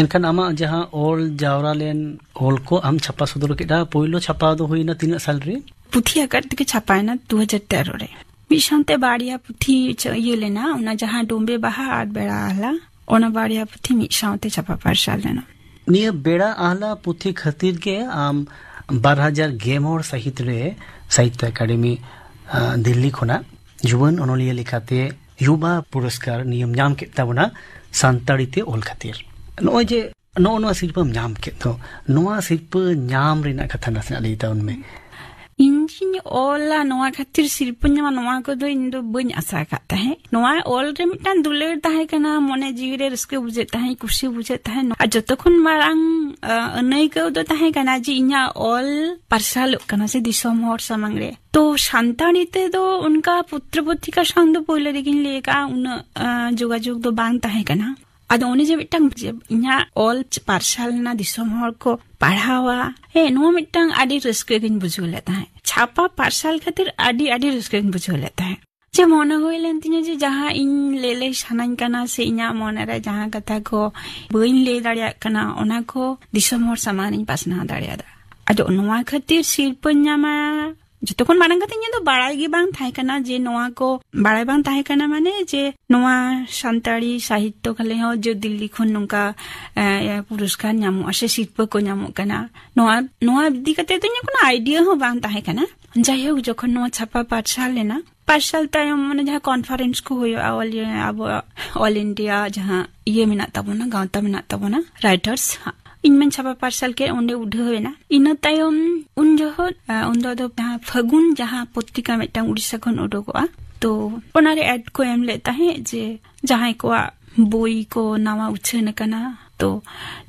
ᱮᱱᱠᱷᱟᱱ ᱟᱢᱟᱜ ᱡᱟᱦᱟᱸ ᱚᱞ ᱡᱟᱣᱨᱟ ᱞᱮᱱ ᱚᱞ ᱠᱚ ᱟᱢ ᱪᱷᱟᱯᱟ ᱥᱚᱫᱚᱨ ᱠᱮᱫᱟ, ᱯᱳᱭᱞᱳ ᱪᱷᱟᱯᱟ ᱫᱚ ᱦᱩᱭᱱᱟ ᱛᱤᱱᱟᱹᱜ ᱥᱟᱞ ᱨᱮ? ᱯᱩᱛᱷᱤ ᱟᱠᱟᱨ ᱛᱮᱜᱮ ᱪᱷᱟᱯᱟᱭᱮᱱᱟ ᱫᱩ ᱦᱟᱡᱟᱨ ᱛᱮᱨᱚ ᱨᱮ᱾ ᱢᱤᱫ ᱥᱟᱶᱛᱮ ᱵᱟᱨᱭᱟ ᱯᱩᱛᱷᱤ ᱪᱟ-, ᱤᱭᱟᱹ ᱞᱮᱱᱟ, ᱚᱱᱟ ᱡᱟᱦᱟᱸ ᱰᱳᱢᱵᱮ ᱵᱟᱦᱟ ᱟᱨ ᱵᱮᱲᱟ ᱟᱦᱞᱟ, ᱚᱱᱟ ᱵᱟᱨᱭᱟ ᱯᱩᱛᱷᱤ ᱢᱤᱫ ᱥᱟᱶᱛᱮ ᱪᱷᱟᱯᱟ ᱯᱟᱨᱥᱟᱞ ᱞᱮᱱᱟ᱾ ᱱᱤᱭᱟᱹ ᱵᱮᱲᱟ ᱟᱦᱞᱟ ᱯᱩᱛᱷᱤ ᱠᱷᱟᱹᱛᱤᱨ ᱜᱮ ᱟᱢ ᱵᱟᱨ ᱦᱟᱡᱟᱨ ᱜᱮᱞ ᱢᱚᱬᱮ ᱥᱟᱹᱦᱤᱛ ᱨᱮ ᱥᱟᱦᱤᱛᱛᱚ ᱮᱠᱟᱰᱮᱢᱤ, ᱟ, ᱫᱤᱞᱞᱤ ᱠᱷᱚᱱᱟᱜ ᱡᱩᱣᱟᱹᱱ ᱚᱱᱚᱞᱤᱭᱟᱹ ᱞᱮᱠᱟᱛᱮ ᱭᱩᱵᱟ ᱯᱩᱨᱚᱥᱠᱟᱨ ᱱᱤᱭᱟᱹᱢ ᱧᱟᱢ ᱠᱮᱫ ᱛᱟᱵᱚᱱᱟ ᱥᱟᱱᱛᱟᱲᱤ ᱛᱮ ᱚᱞ ᱠᱷᱟᱹᱛᱤᱨ᱾ ᱱᱚᱜᱼᱚᱭ ᱡᱮ ᱱᱚᱜᱼᱚ ᱱᱚᱣᱟ ᱥᱤᱨᱯᱟᱹᱢ ᱧᱟᱢ ᱠᱮᱫ ᱫᱚ, ᱱᱚᱣᱟ ᱥᱤᱨᱯᱟᱹ ᱧᱟᱢ ᱨᱮᱱᱟᱜ ᱠᱟᱛᱷᱟ ᱱᱟᱥᱮᱱᱟᱜ ᱞᱟᱹᱭ ᱛᱟᱵᱚᱱ ᱢᱮ᱾ ᱤᱧ ᱡᱤᱧ ᱚᱞᱟ, ᱱᱚᱣᱟ ᱠᱷᱟᱹᱛᱤᱨ ᱥᱤᱨᱯᱟᱹᱧ ᱧᱟᱢᱟ, ᱱᱚᱣᱟ ᱠᱚᱫᱚ ᱤᱧ ᱫᱚ ᱵᱟᱹᱧ ᱟᱥᱟ ᱟᱠᱟᱫ ᱛᱟᱦᱮᱸᱫ᱾ ᱱᱚᱣᱟ ᱚᱞ ᱨᱮ ᱢᱤᱫᱴᱟᱝ ᱫᱩᱞᱟᱹᱲ ᱛᱟᱦᱮᱸ ᱠᱟᱱᱟ, ᱢᱚᱱᱮ ᱡᱤᱣᱤ ᱨᱮ ᱨᱟᱹᱥᱠᱟᱹ ᱵᱩᱡᱷᱟᱹᱜ ᱛᱟᱦᱮᱸᱫ, ᱠᱩᱥᱤ ᱵᱩᱡᱷᱟᱹᱜ ᱛᱟᱦᱮᱸᱫ᱾ ᱟᱨ ᱡᱚᱛᱚ ᱠᱷᱚᱱ ᱢᱟᱨᱟᱝ, ᱟ, ᱟᱹᱱᱟᱹᱭᱠᱟᱹᱣ ᱫᱚ ᱛᱟᱦᱮᱸ ᱠᱟᱱᱟ ᱡᱮ ᱤᱧᱟᱹᱜ ᱚᱞ ᱯᱟᱨᱥᱟᱞᱚᱜ ᱠᱟᱱᱟ ᱥᱮ ᱫᱤᱥᱚᱢ ᱦᱚᱲ ᱥᱟᱢᱟᱝ ᱨᱮ᱾ ᱛᱚ ᱥᱟᱱᱛᱟᱲᱤ ᱛᱮᱫᱚ ᱚᱱᱠᱟ ᱯᱚᱛᱨᱚ ᱯᱚᱛᱨᱤᱠᱟ ᱥᱟᱶ ᱫᱚ ᱯᱳᱭᱞᱳ ᱨᱮᱜᱤᱧ ᱞᱟᱹᱭ ᱟᱠᱟᱫᱼᱟ, ᱩᱱᱟᱹᱜ, ᱟ, ᱡᱳᱜᱟᱡᱳᱜᱽ ᱫᱚ ᱵᱟᱝ ᱛᱟᱦᱮᱸ ᱠᱟᱱᱟ᱾ ᱟᱫᱚ ᱚᱱᱮ ᱡᱮ ᱢᱤᱫᱴᱟᱝ ᱡᱮ ᱤᱧᱟᱹᱜ ᱚᱞ ᱯᱟᱨᱥᱟᱞ ᱮᱱᱟ, ᱫᱤᱥᱚᱢ ᱦᱚᱲ ᱠᱚ ᱯᱟᱲᱦᱟᱣᱟ, ᱦᱮᱸ, ᱱᱚᱣᱟ ᱢᱤᱫᱴᱟᱝ ᱟᱹᱰᱤ ᱨᱟᱹᱥᱠᱟᱹ ᱜᱤᱧ ᱵᱩᱡᱷᱟᱹᱣ ᱞᱮᱫ ᱛᱟᱦᱮᱸᱫ᱾ ᱪᱷᱟᱯᱟ ᱯᱟᱨᱥᱟᱞ ᱠᱷᱟᱹᱛᱤᱨ ᱟᱹᱰᱤ, ᱟᱹᱰᱤ ᱨᱟᱹᱥᱠᱟᱹ ᱜᱤᱧ ᱵᱩᱡᱷᱟᱹᱣ ᱞᱮᱫ ᱛᱟᱦᱮᱸᱫ᱾ ᱡᱮ ᱢᱚᱱᱮ ᱦᱩᱭ ᱞᱮᱱ ᱛᱤᱧᱟᱹ ᱡᱮ ᱡᱟᱦᱟᱸ ᱤᱧ ᱞᱟᱹᱭ, ᱞᱟᱹᱭ ᱥᱟᱱᱟᱧ ᱠᱟᱱᱟ ᱥᱮ ᱤᱧᱟᱹᱜ ᱢᱚᱱᱮ ᱨᱮ ᱡᱟᱦᱟᱸ ᱠᱟᱛᱷᱟ ᱠᱚ ᱵᱟᱹᱧ ᱞᱟᱹᱭ ᱫᱟᱲᱮᱭᱟᱜ ᱠᱟᱱᱟ, ᱚᱱᱟ ᱠᱚ ᱫᱤᱥᱚᱢ ᱦᱚᱲ ᱥᱟᱢᱟᱝ ᱨᱤᱧ ᱯᱟᱥᱱᱟᱣ ᱫᱟᱲᱮᱭᱟᱫᱟ᱾ ᱟᱫᱚ ᱱᱚᱣᱟ ᱠᱷᱟᱹᱛᱤᱨ ᱥᱤᱨᱯᱟᱹᱧ ᱧᱟᱢᱟ, ᱡᱚᱛᱚ ᱠᱷᱚᱱ ᱢᱟᱲᱟᱝ ᱠᱟᱛᱮ ᱤᱧᱟᱹᱜ ᱫᱚ ᱵᱟᱲᱟᱭ ᱜᱮ ᱵᱟᱝ ᱛᱟᱦᱮᱸ ᱠᱟᱱᱟ ᱡᱮ ᱱᱚᱣᱟ ᱠᱚ, ᱵᱟᱲᱟᱭ ᱵᱟᱝ ᱛᱟᱦᱮᱸ ᱠᱟᱱᱟ ᱢᱟᱱᱮ ᱡᱮ ᱱᱚᱣᱟ ᱥᱟᱱᱛᱟᱲᱤ ᱥᱟᱦᱤᱛᱛᱚ ᱠᱷᱟᱹᱞᱤ ᱦᱚᱸ ᱡᱮ ᱫᱤᱞᱞᱤ ᱠᱷᱚᱱ ᱱᱚᱝᱠᱟ, ᱮ, ᱯᱩᱨᱚᱥᱠᱟᱨ ᱧᱟᱢᱚᱜᱼᱟ ᱥᱮ ᱥᱤᱨᱯᱟᱹ ᱠᱚ ᱧᱟᱢᱚᱜ ᱠᱟᱱᱟ, ᱱᱚᱣᱟ, ᱱᱚᱣᱟ ᱤᱫᱤ ᱠᱟᱛᱮ ᱫᱚ ᱤᱧᱟᱹᱜ ᱠᱳᱱᱳ ᱟᱭᱰᱤᱭᱟ ᱦᱚᱸ ᱵᱟᱝ ᱛᱟᱦᱮᱸ ᱠᱟᱱᱟ᱾ ᱡᱟᱭᱦᱳᱠ, ᱡᱚᱠᱷᱚᱱ ᱱᱚᱣᱟ ᱪᱷᱟᱯᱟ ᱯᱟᱨᱥᱟᱞ ᱞᱮᱱᱟ, ᱯᱟᱨᱥᱟᱞ ᱛᱟᱭᱚᱢ ᱢᱟᱱᱮ ᱡᱟᱦᱟᱸ ᱠᱚᱱᱯᱷᱟᱨᱮᱱᱥ ᱠᱚ ᱦᱩᱭᱩᱜᱼᱟ, ᱚᱞ, ᱟᱵᱚᱣᱟᱜ ᱚᱞ ᱤᱱᱰᱤᱭᱟ ᱡᱟᱦᱟᱸ ᱤᱭᱟᱹ ᱢᱮᱱᱟᱜ ᱛᱟᱵᱚᱱᱟ, ᱜᱟᱶᱛᱟ ᱢᱮᱱᱟᱜ ᱛᱟᱵᱚᱱᱟ, ᱨᱟᱭᱴᱟᱨᱥ, ᱤᱧ ᱢᱟᱧ ᱪᱷᱟᱯᱟ ᱯᱟᱨᱥᱟᱞ ᱠᱮᱫ, ᱚᱸᱰᱮ ᱩᱰᱷᱟᱹᱣ ᱮᱱᱟ᱾ ᱤᱱᱟᱹ ᱛᱟᱭᱚᱢ ᱩᱱ ᱡᱚᱦᱚᱜ, ᱟ, ᱩᱱᱫᱚ ᱟᱫᱚ ᱡᱟᱦᱟᱸ ᱯᱷᱟᱹᱜᱩᱱ ᱡᱟᱦᱟᱸ ᱯᱚᱛᱨᱤᱠᱟ ᱢᱤᱫᱴᱟᱝ ᱩᱲᱤᱥᱥᱟ ᱠᱷᱚᱱ ᱩᱰᱩᱠᱚᱜᱼᱟ, ᱛᱚ ᱚᱱᱟᱨᱮ ᱮᱰ ᱠᱚ ᱮᱢ ᱞᱮᱫ ᱛᱟᱦᱮᱸᱫ ᱡᱮ ᱡᱟᱦᱟᱸᱭ ᱠᱚᱣᱟᱜ ᱵᱳᱭ ᱠᱚ ᱱᱟᱣᱟ ᱩᱪᱷᱟᱹᱱ ᱟᱠᱟᱱᱟ, ᱛᱚ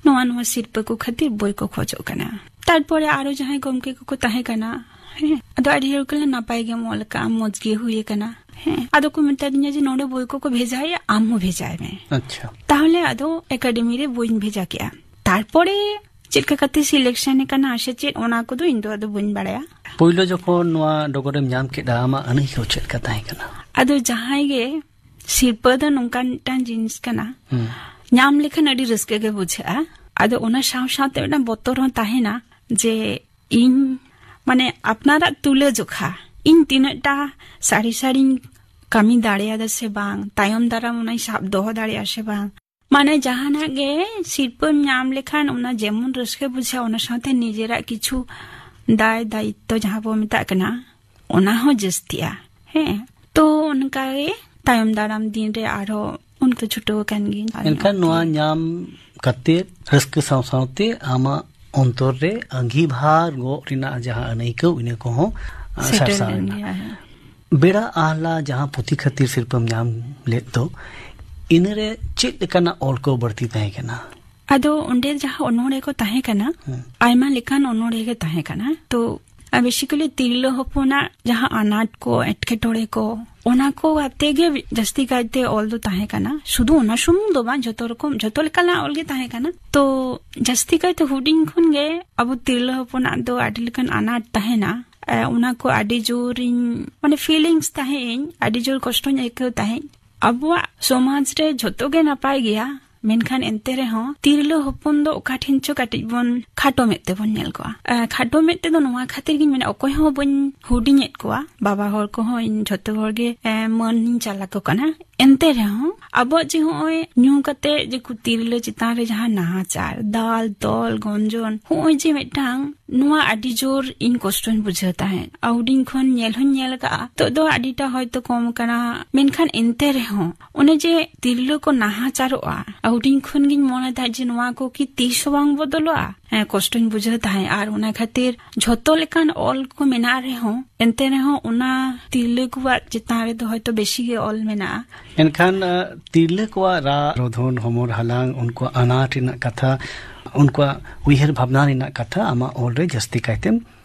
ᱱᱚᱣᱟ, ᱱᱚᱣᱟ ᱥᱤᱨᱯᱟᱹ ᱠᱚ ᱠᱷᱟᱹᱛᱤᱨ ᱵᱳᱭ ᱠᱚ ᱠᱷᱚᱡᱚᱜ ᱠᱟᱱᱟ᱾ ᱛᱟᱨᱯᱚᱨᱮ ᱟᱨᱚ ᱡᱟᱦᱟᱸᱭ ᱜᱚᱢᱠᱮ ᱠᱚᱠᱚ ᱛᱟᱦᱮᱸ ᱠᱟᱱᱟ, ᱦᱮᱸ, ᱟᱫᱚ ᱟᱹᱰᱤ ᱦᱚᱲ ᱠᱚ ᱞᱟᱹᱭᱟ, "ᱱᱟᱯᱟᱭ ᱜᱮᱢ ᱚᱞ ᱠᱟᱜᱼᱟ, ᱢᱚᱡᱽ ᱜᱮ ᱦᱩᱭ ᱟᱠᱟᱱᱟ", ᱦᱮᱸ᱾ ᱟᱫᱚ ᱠᱚ ᱢᱮᱛᱟ ᱫᱤᱧᱟ ᱡᱮ, "ᱱᱚᱰᱮ ᱵᱳᱭ ᱠᱚᱠᱚ ᱵᱷᱮᱡᱟᱭᱟ, ᱟᱢ ᱦᱚᱸ ᱵᱷᱮᱡᱟᱭ ᱢᱮ᱾" ᱟᱪᱪᱷᱟ᱾ ᱛᱟᱦᱚᱞᱮ ᱟᱫᱚ ᱮᱠᱟᱰᱮᱢᱤ ᱨᱮ ᱵᱳᱭᱤᱧ ᱵᱷᱮᱡᱟ ᱠᱮᱜᱼᱟ᱾ ᱛᱟᱨᱯᱚᱨᱮ ᱪᱮᱫ ᱞᱮᱠᱟ ᱠᱟᱛᱮ ᱥᱤᱞᱮᱠᱥᱚᱱ ᱟᱠᱟᱱᱟ ᱥᱮ ᱪᱮᱫ, ᱚᱱᱟ ᱠᱚᱫᱚ ᱤᱧ ᱫᱚ ᱟᱫᱚ ᱵᱟᱹᱧ ᱵᱟᱲᱟᱭᱟ᱾ ᱯᱳᱭᱞᱳ ᱡᱚᱠᱷᱚᱱ ᱱᱚᱣᱟ ᱰᱚᱜᱚᱨᱮᱢ ᱧᱟᱢ ᱠᱮᱫᱟ, ᱟᱢᱟᱜ ᱟᱹᱱᱟᱹᱭᱠᱟᱹᱣ ᱪᱮᱫ ᱞᱮᱠᱟ ᱛᱟᱦᱮᱸ ᱠᱟᱱᱟ? ᱟᱫᱚ ᱡᱟᱦᱟᱸᱭ ᱜᱮ ᱥᱤᱨᱯᱟᱹ ᱫᱚ ᱱᱚᱝᱠᱟᱱ ᱢᱤᱫᱴᱟᱝ ᱡᱤᱱᱤᱥ ᱠᱟᱱᱟ, ᱦᱩᱸ᱾ ᱧᱟᱢ ᱞᱮᱠᱷᱟᱱ ᱟᱹᱰᱤ ᱨᱟᱹᱥᱠᱟᱹ ᱜᱮ ᱵᱩᱡᱷᱟᱹᱜᱼᱟ᱾ ᱟᱫᱚ ᱚᱱᱟ ᱥᱟᱶ ᱥᱟᱶᱛᱮ ᱢᱤᱫᱴᱟᱝ ᱵᱚᱛᱚᱨ ᱦᱚᱸ ᱛᱟᱦᱮᱱᱟ ᱡᱮ ᱤᱧ, ᱢᱟᱱᱮ, ᱟᱯᱱᱟᱨᱟᱜ ᱛᱩᱞᱟᱹ ᱡᱚᱠᱷᱟ, ᱤᱧ ᱛᱤᱱᱟᱹᱜ ᱴᱟ ᱥᱟᱹᱨᱤ ᱥᱟᱹᱨᱤᱧ ᱠᱟᱹᱢᱤ ᱫᱟᱲᱮᱭᱟᱫᱟ ᱥᱮ ᱵᱟᱝ, ᱛᱟᱭᱚᱢ ᱫᱟᱨᱟᱢ ᱚᱱᱟᱧ ᱥᱟᱵ ᱫᱚᱦᱚ ᱫᱟᱲᱮᱭᱟᱜᱼᱟ ᱥᱮ ᱵᱟᱝ᱾ ᱢᱟᱱᱮ, ᱡᱟᱦᱟᱱᱟᱜ ᱜᱮ ᱥᱤᱨᱯᱟᱹᱢ ᱧᱟᱢ ᱞᱮᱠᱷᱟᱱ ᱚᱱᱟ ᱡᱮᱢᱚᱱ ᱨᱟᱹᱥᱠᱟᱹ ᱵᱩᱡᱷᱟᱹᱜᱼᱟ, ᱚᱱᱟ ᱥᱟᱶᱛᱮ ᱱᱤᱡᱮᱨᱟᱜ ᱠᱤᱪᱷᱩ ᱫᱟᱭ ᱫᱟᱭᱤᱛᱛᱚ ᱡᱟᱦᱟᱸ ᱵᱚ ᱢᱮᱛᱟᱜ ᱠᱟᱱᱟ, ᱚᱱᱟ ᱦᱚᱸ ᱡᱟᱹᱥᱛᱤᱜᱼᱟ᱾ ᱦᱮᱸ, ᱛᱚ ᱚᱱᱠᱟ ᱜᱮ ᱛᱟᱭᱚᱢ ᱫᱟᱨᱟᱢ ᱫᱤᱱ ᱨᱮ ᱟᱨᱦᱚᱸ ᱚᱱᱠᱟ ᱪᱷᱩᱴᱟᱹᱣ ᱟᱠᱟᱱ ᱜᱤᱭᱟᱹᱧ᱾ ᱮᱱᱠᱷᱟᱱ ᱱᱚᱣᱟ ᱧᱟᱢ ᱠᱟᱛᱮ ᱨᱟᱹᱥᱠᱟᱹ ᱥᱟᱶ ᱥᱟᱶᱛᱮ ᱟᱢᱟᱜ ᱚᱱᱛᱚᱨ ᱨᱮ ᱟᱸᱜᱤᱵᱷᱟᱨ ᱜᱚᱜ ᱨᱮᱱᱟᱜ ᱡᱟᱦᱟᱸ ᱟᱹᱱᱟᱹᱭᱠᱟᱹᱣ, ᱤᱱᱟᱹ ᱠᱚᱦᱚᱸ, ᱟ, ᱥᱮᱴᱮᱨ ᱥᱟᱨᱥᱟᱣ ᱞᱮᱱ ᱮᱱᱟ᱾ ᱜᱮᱭᱟ, ᱦᱮᱸ᱾ ᱵᱮᱲᱟ ᱟᱦᱞᱟ ᱡᱟᱦᱟᱸ ᱯᱩᱛᱷᱤ ᱠᱷᱟᱹᱛᱤᱨ ᱥᱤᱨᱯᱟᱹᱢ ᱧᱟᱢ ᱞᱮᱫ ᱫᱚ, ᱤᱱᱟᱹᱨᱮ ᱪᱮᱫ ᱞᱮᱠᱟᱱᱟᱜ ᱚᱞ ᱠᱚ ᱵᱟᱹᱲᱛᱤ ᱛᱟᱦᱮᱸ ᱠᱟᱱᱟ? ᱟᱫᱚ ᱚᱸᱰᱮ ᱡᱟᱦᱟᱸ ᱚᱱᱚᱬᱦᱮ ᱠᱚ ᱛᱟᱦᱮᱸ ᱠᱟᱱᱟ, ᱦᱮᱸ᱾ ᱟᱭᱢᱟ ᱞᱮᱠᱟᱱ ᱚᱱᱚᱬᱦᱮ ᱜᱮ ᱛᱟᱦᱮᱸ ᱠᱟᱱᱟ᱾ ᱛᱚ, ᱟᱨ basically ᱛᱤᱨᱞᱟᱹ ᱦᱚᱯᱚᱱᱟᱜ ᱡᱟᱦᱟᱸ ᱟᱱᱟᱴ ᱠᱚ, ᱮᱴᱠᱮᱴᱚᱬᱮ ᱠᱚ, ᱚᱱᱟ ᱠᱚ ᱟᱛᱮ ᱜᱮ ᱡᱟᱹᱥᱛᱤ ᱠᱟᱭᱛᱮ ᱚᱞ ᱫᱚ ᱛᱟᱦᱮᱸ ᱠᱟᱱᱟ᱾ ᱥᱩᱫᱷᱩ ᱚᱱᱟ ᱥᱩᱢᱩᱝ ᱫᱚ ᱵᱟᱝ, ᱡᱷᱚᱛᱚ ᱨᱚᱠᱚᱢ, ᱡᱷᱚᱛᱚ ᱞᱮᱠᱟᱱᱟᱜ ᱚᱞ ᱜᱮ ᱛᱟᱦᱮᱸ ᱠᱟᱱᱟ᱾ ᱛᱚ, ᱡᱟᱹᱥᱛᱤ ᱠᱟᱭᱛᱮ ᱦᱩᱰᱤᱧ ᱠᱷᱚᱱ ᱜᱮ ᱟᱵᱚ ᱛᱤᱨᱞᱟᱹ ᱦᱚᱯᱚᱱᱟᱜ ᱫᱚ ᱟᱹᱰᱤ ᱞᱮᱠᱟᱱ ᱟᱱᱟᱴ ᱛᱟᱦᱮᱱᱟ᱾ ᱮ, ᱚᱱᱟ ᱠᱚ ᱟᱹᱰᱤ ᱡᱳᱨᱤᱧ, ᱢᱟᱱᱮ, feelings ᱛᱟᱦᱮᱸ ᱟᱹᱧ, ᱟᱹᱰᱤ ᱡᱳᱨ ᱠᱚᱥᱴᱚᱧ ᱟᱹᱭᱠᱟᱹᱣ ᱛᱟᱦᱮᱸᱫ᱾ ᱟᱵᱚᱣᱟᱜ ᱥᱚᱢᱟᱡᱽ ᱨᱮ ᱡᱷᱚᱛᱚ ᱜᱮ ᱱᱟᱯᱟᱭ ᱜᱮᱭᱟ, ᱢᱮᱱᱠᱷᱟᱱ ᱮᱱᱛᱮ ᱨᱮᱦᱚᱸ ᱛᱤᱨᱞᱟᱹ ᱦᱚᱯᱚᱱ ᱫᱚ ᱚᱠᱟ ᱴᱷᱮᱱ ᱪᱚ ᱠᱟᱹᱴᱤᱡ ᱵᱚᱱ ᱠᱷᱟᱴᱚ ᱢᱮᱫ ᱛᱮᱵᱚᱱ ᱧᱮᱞ ᱠᱚᱣᱟ᱾ ᱮ, ᱠᱷᱟᱴᱚ ᱢᱮᱫ ᱛᱮᱫᱚ ᱱᱚᱣᱟ ᱠᱷᱟᱹᱛᱤᱨ ᱜᱤᱧ ᱢᱮᱱᱟ, ᱚᱠᱚᱭ ᱦᱚᱸ ᱵᱟᱹᱧ ᱦᱩᱰᱤᱧᱮᱫ ᱠᱚᱣᱟ, ᱵᱟᱵᱟ ᱦᱚᱲ ᱠᱚᱦᱚᱸ ᱤᱧ ᱡᱷᱚᱛᱚ ᱦᱚᱲ ᱜᱮ, ᱮ, ᱢᱟᱹᱱ ᱤᱧ ᱪᱟᱞ ᱟᱠᱚ ᱠᱟᱱᱟ᱾ ᱮᱱᱛᱮ ᱨᱮᱦᱚᱸ ᱟᱵᱚᱣᱟᱜ ᱡᱮ ᱦᱚᱸᱜᱼᱚᱭ ᱧᱩ ᱠᱟᱛᱮ ᱡᱮ ᱠᱚ ᱛᱤᱨᱞᱟᱹ ᱪᱮᱛᱟᱱ ᱨᱮ ᱡᱟᱦᱟᱸ ᱱᱟᱦᱟᱪᱟᱨ, ᱫᱟᱞ, ᱛᱚᱞ, ᱜᱚᱸᱡᱚᱱ, ᱦᱚᱸᱜᱼᱚᱭ ᱡᱮ ᱢᱤᱫᱴᱟᱝ, ᱱᱚᱣᱟ ᱟᱹᱰᱤ ᱡᱳᱨ ᱤᱧ ᱠᱚᱥᱴᱚᱧ ᱵᱩᱡᱷᱟᱹᱣ ᱛᱟᱦᱮᱸᱫ᱾ ᱟᱨ ᱦᱩᱰᱤᱧ ᱠᱷᱚᱱ ᱧᱮᱞ ᱦᱚᱧ ᱧᱮᱞ ᱟᱠᱟᱫᱼᱟ, ᱱᱤᱛᱚᱜ ᱫᱚ ᱟᱹᱰᱤᱴᱟ ᱦᱚᱭᱛᱳ ᱠᱚᱢ ᱟᱠᱟᱱᱟ, ᱢᱮᱱᱠᱷᱟᱱ ᱮᱱᱛᱮ ᱨᱮᱦᱚᱸ ᱚᱱᱮ ᱡᱮ ᱛᱤᱨᱞᱟᱹ ᱠᱚ ᱱᱟᱦᱟᱪᱟᱨᱚᱜᱼᱟ, ᱟᱨ ᱦᱩᱰᱤᱧ ᱠᱷᱚᱱ ᱜᱤᱧ ᱢᱚᱱᱮ ᱛᱟᱦᱮᱸᱫ ᱡᱮ ᱱᱚᱣᱟ ᱠᱚ ᱠᱤ ᱛᱤᱥ ᱦᱚᱸ ᱵᱟᱝ ᱵᱚᱫᱚᱞᱚᱜᱼᱟ? ᱦᱮᱸ, ᱠᱚᱥᱴᱚᱧ ᱵᱩᱡᱷᱟᱹᱣ ᱛᱟᱦᱮᱸᱫ᱾ ᱟᱨ ᱚᱱᱟ ᱠᱷᱟᱹᱛᱤᱨ ᱡᱷᱚᱛᱚ ᱞᱮᱠᱟᱱ ᱚᱞ ᱠᱚ ᱢᱮᱱᱟᱜ ᱨᱮᱦᱚᱸ, ᱮᱱᱛᱮ ᱨᱮᱦᱚᱸ ᱚᱱᱟ ᱛᱤᱨᱞᱟᱹ ᱠᱚᱣᱟᱜ ᱪᱮᱛᱟᱱ ᱨᱮᱫᱚ ᱦᱚᱭᱛᱳ ᱵᱮᱥᱤ ᱜᱮ ᱚᱞ ᱢᱮᱱᱟᱜᱼᱟ᱾ ᱮᱱᱠᱷᱟᱱ, ᱟ, ᱛᱤᱨᱞᱟᱹ ᱠᱚᱣᱟᱜ ᱨᱟᱜ ᱨᱚᱫᱷᱚᱱ, ᱦᱚᱢᱚᱨ ᱦᱟᱞᱟᱝ, ᱩᱱᱠᱩᱣᱟᱜ ᱟᱱᱟᱴ ᱨᱮᱱᱟᱜ ᱠᱟᱛᱷᱟ, ᱩᱱᱠᱩᱣᱟᱜ ᱩᱭᱦᱟᱹᱨ ᱵᱷᱟᱵᱽᱱᱟ ᱨᱮᱱᱟᱜ ᱠᱟᱛᱷᱟ ᱟᱢᱟᱜ ᱚᱞ ᱨᱮ ᱡᱟᱹᱥᱛᱤ ᱠᱟᱭᱛᱮᱢ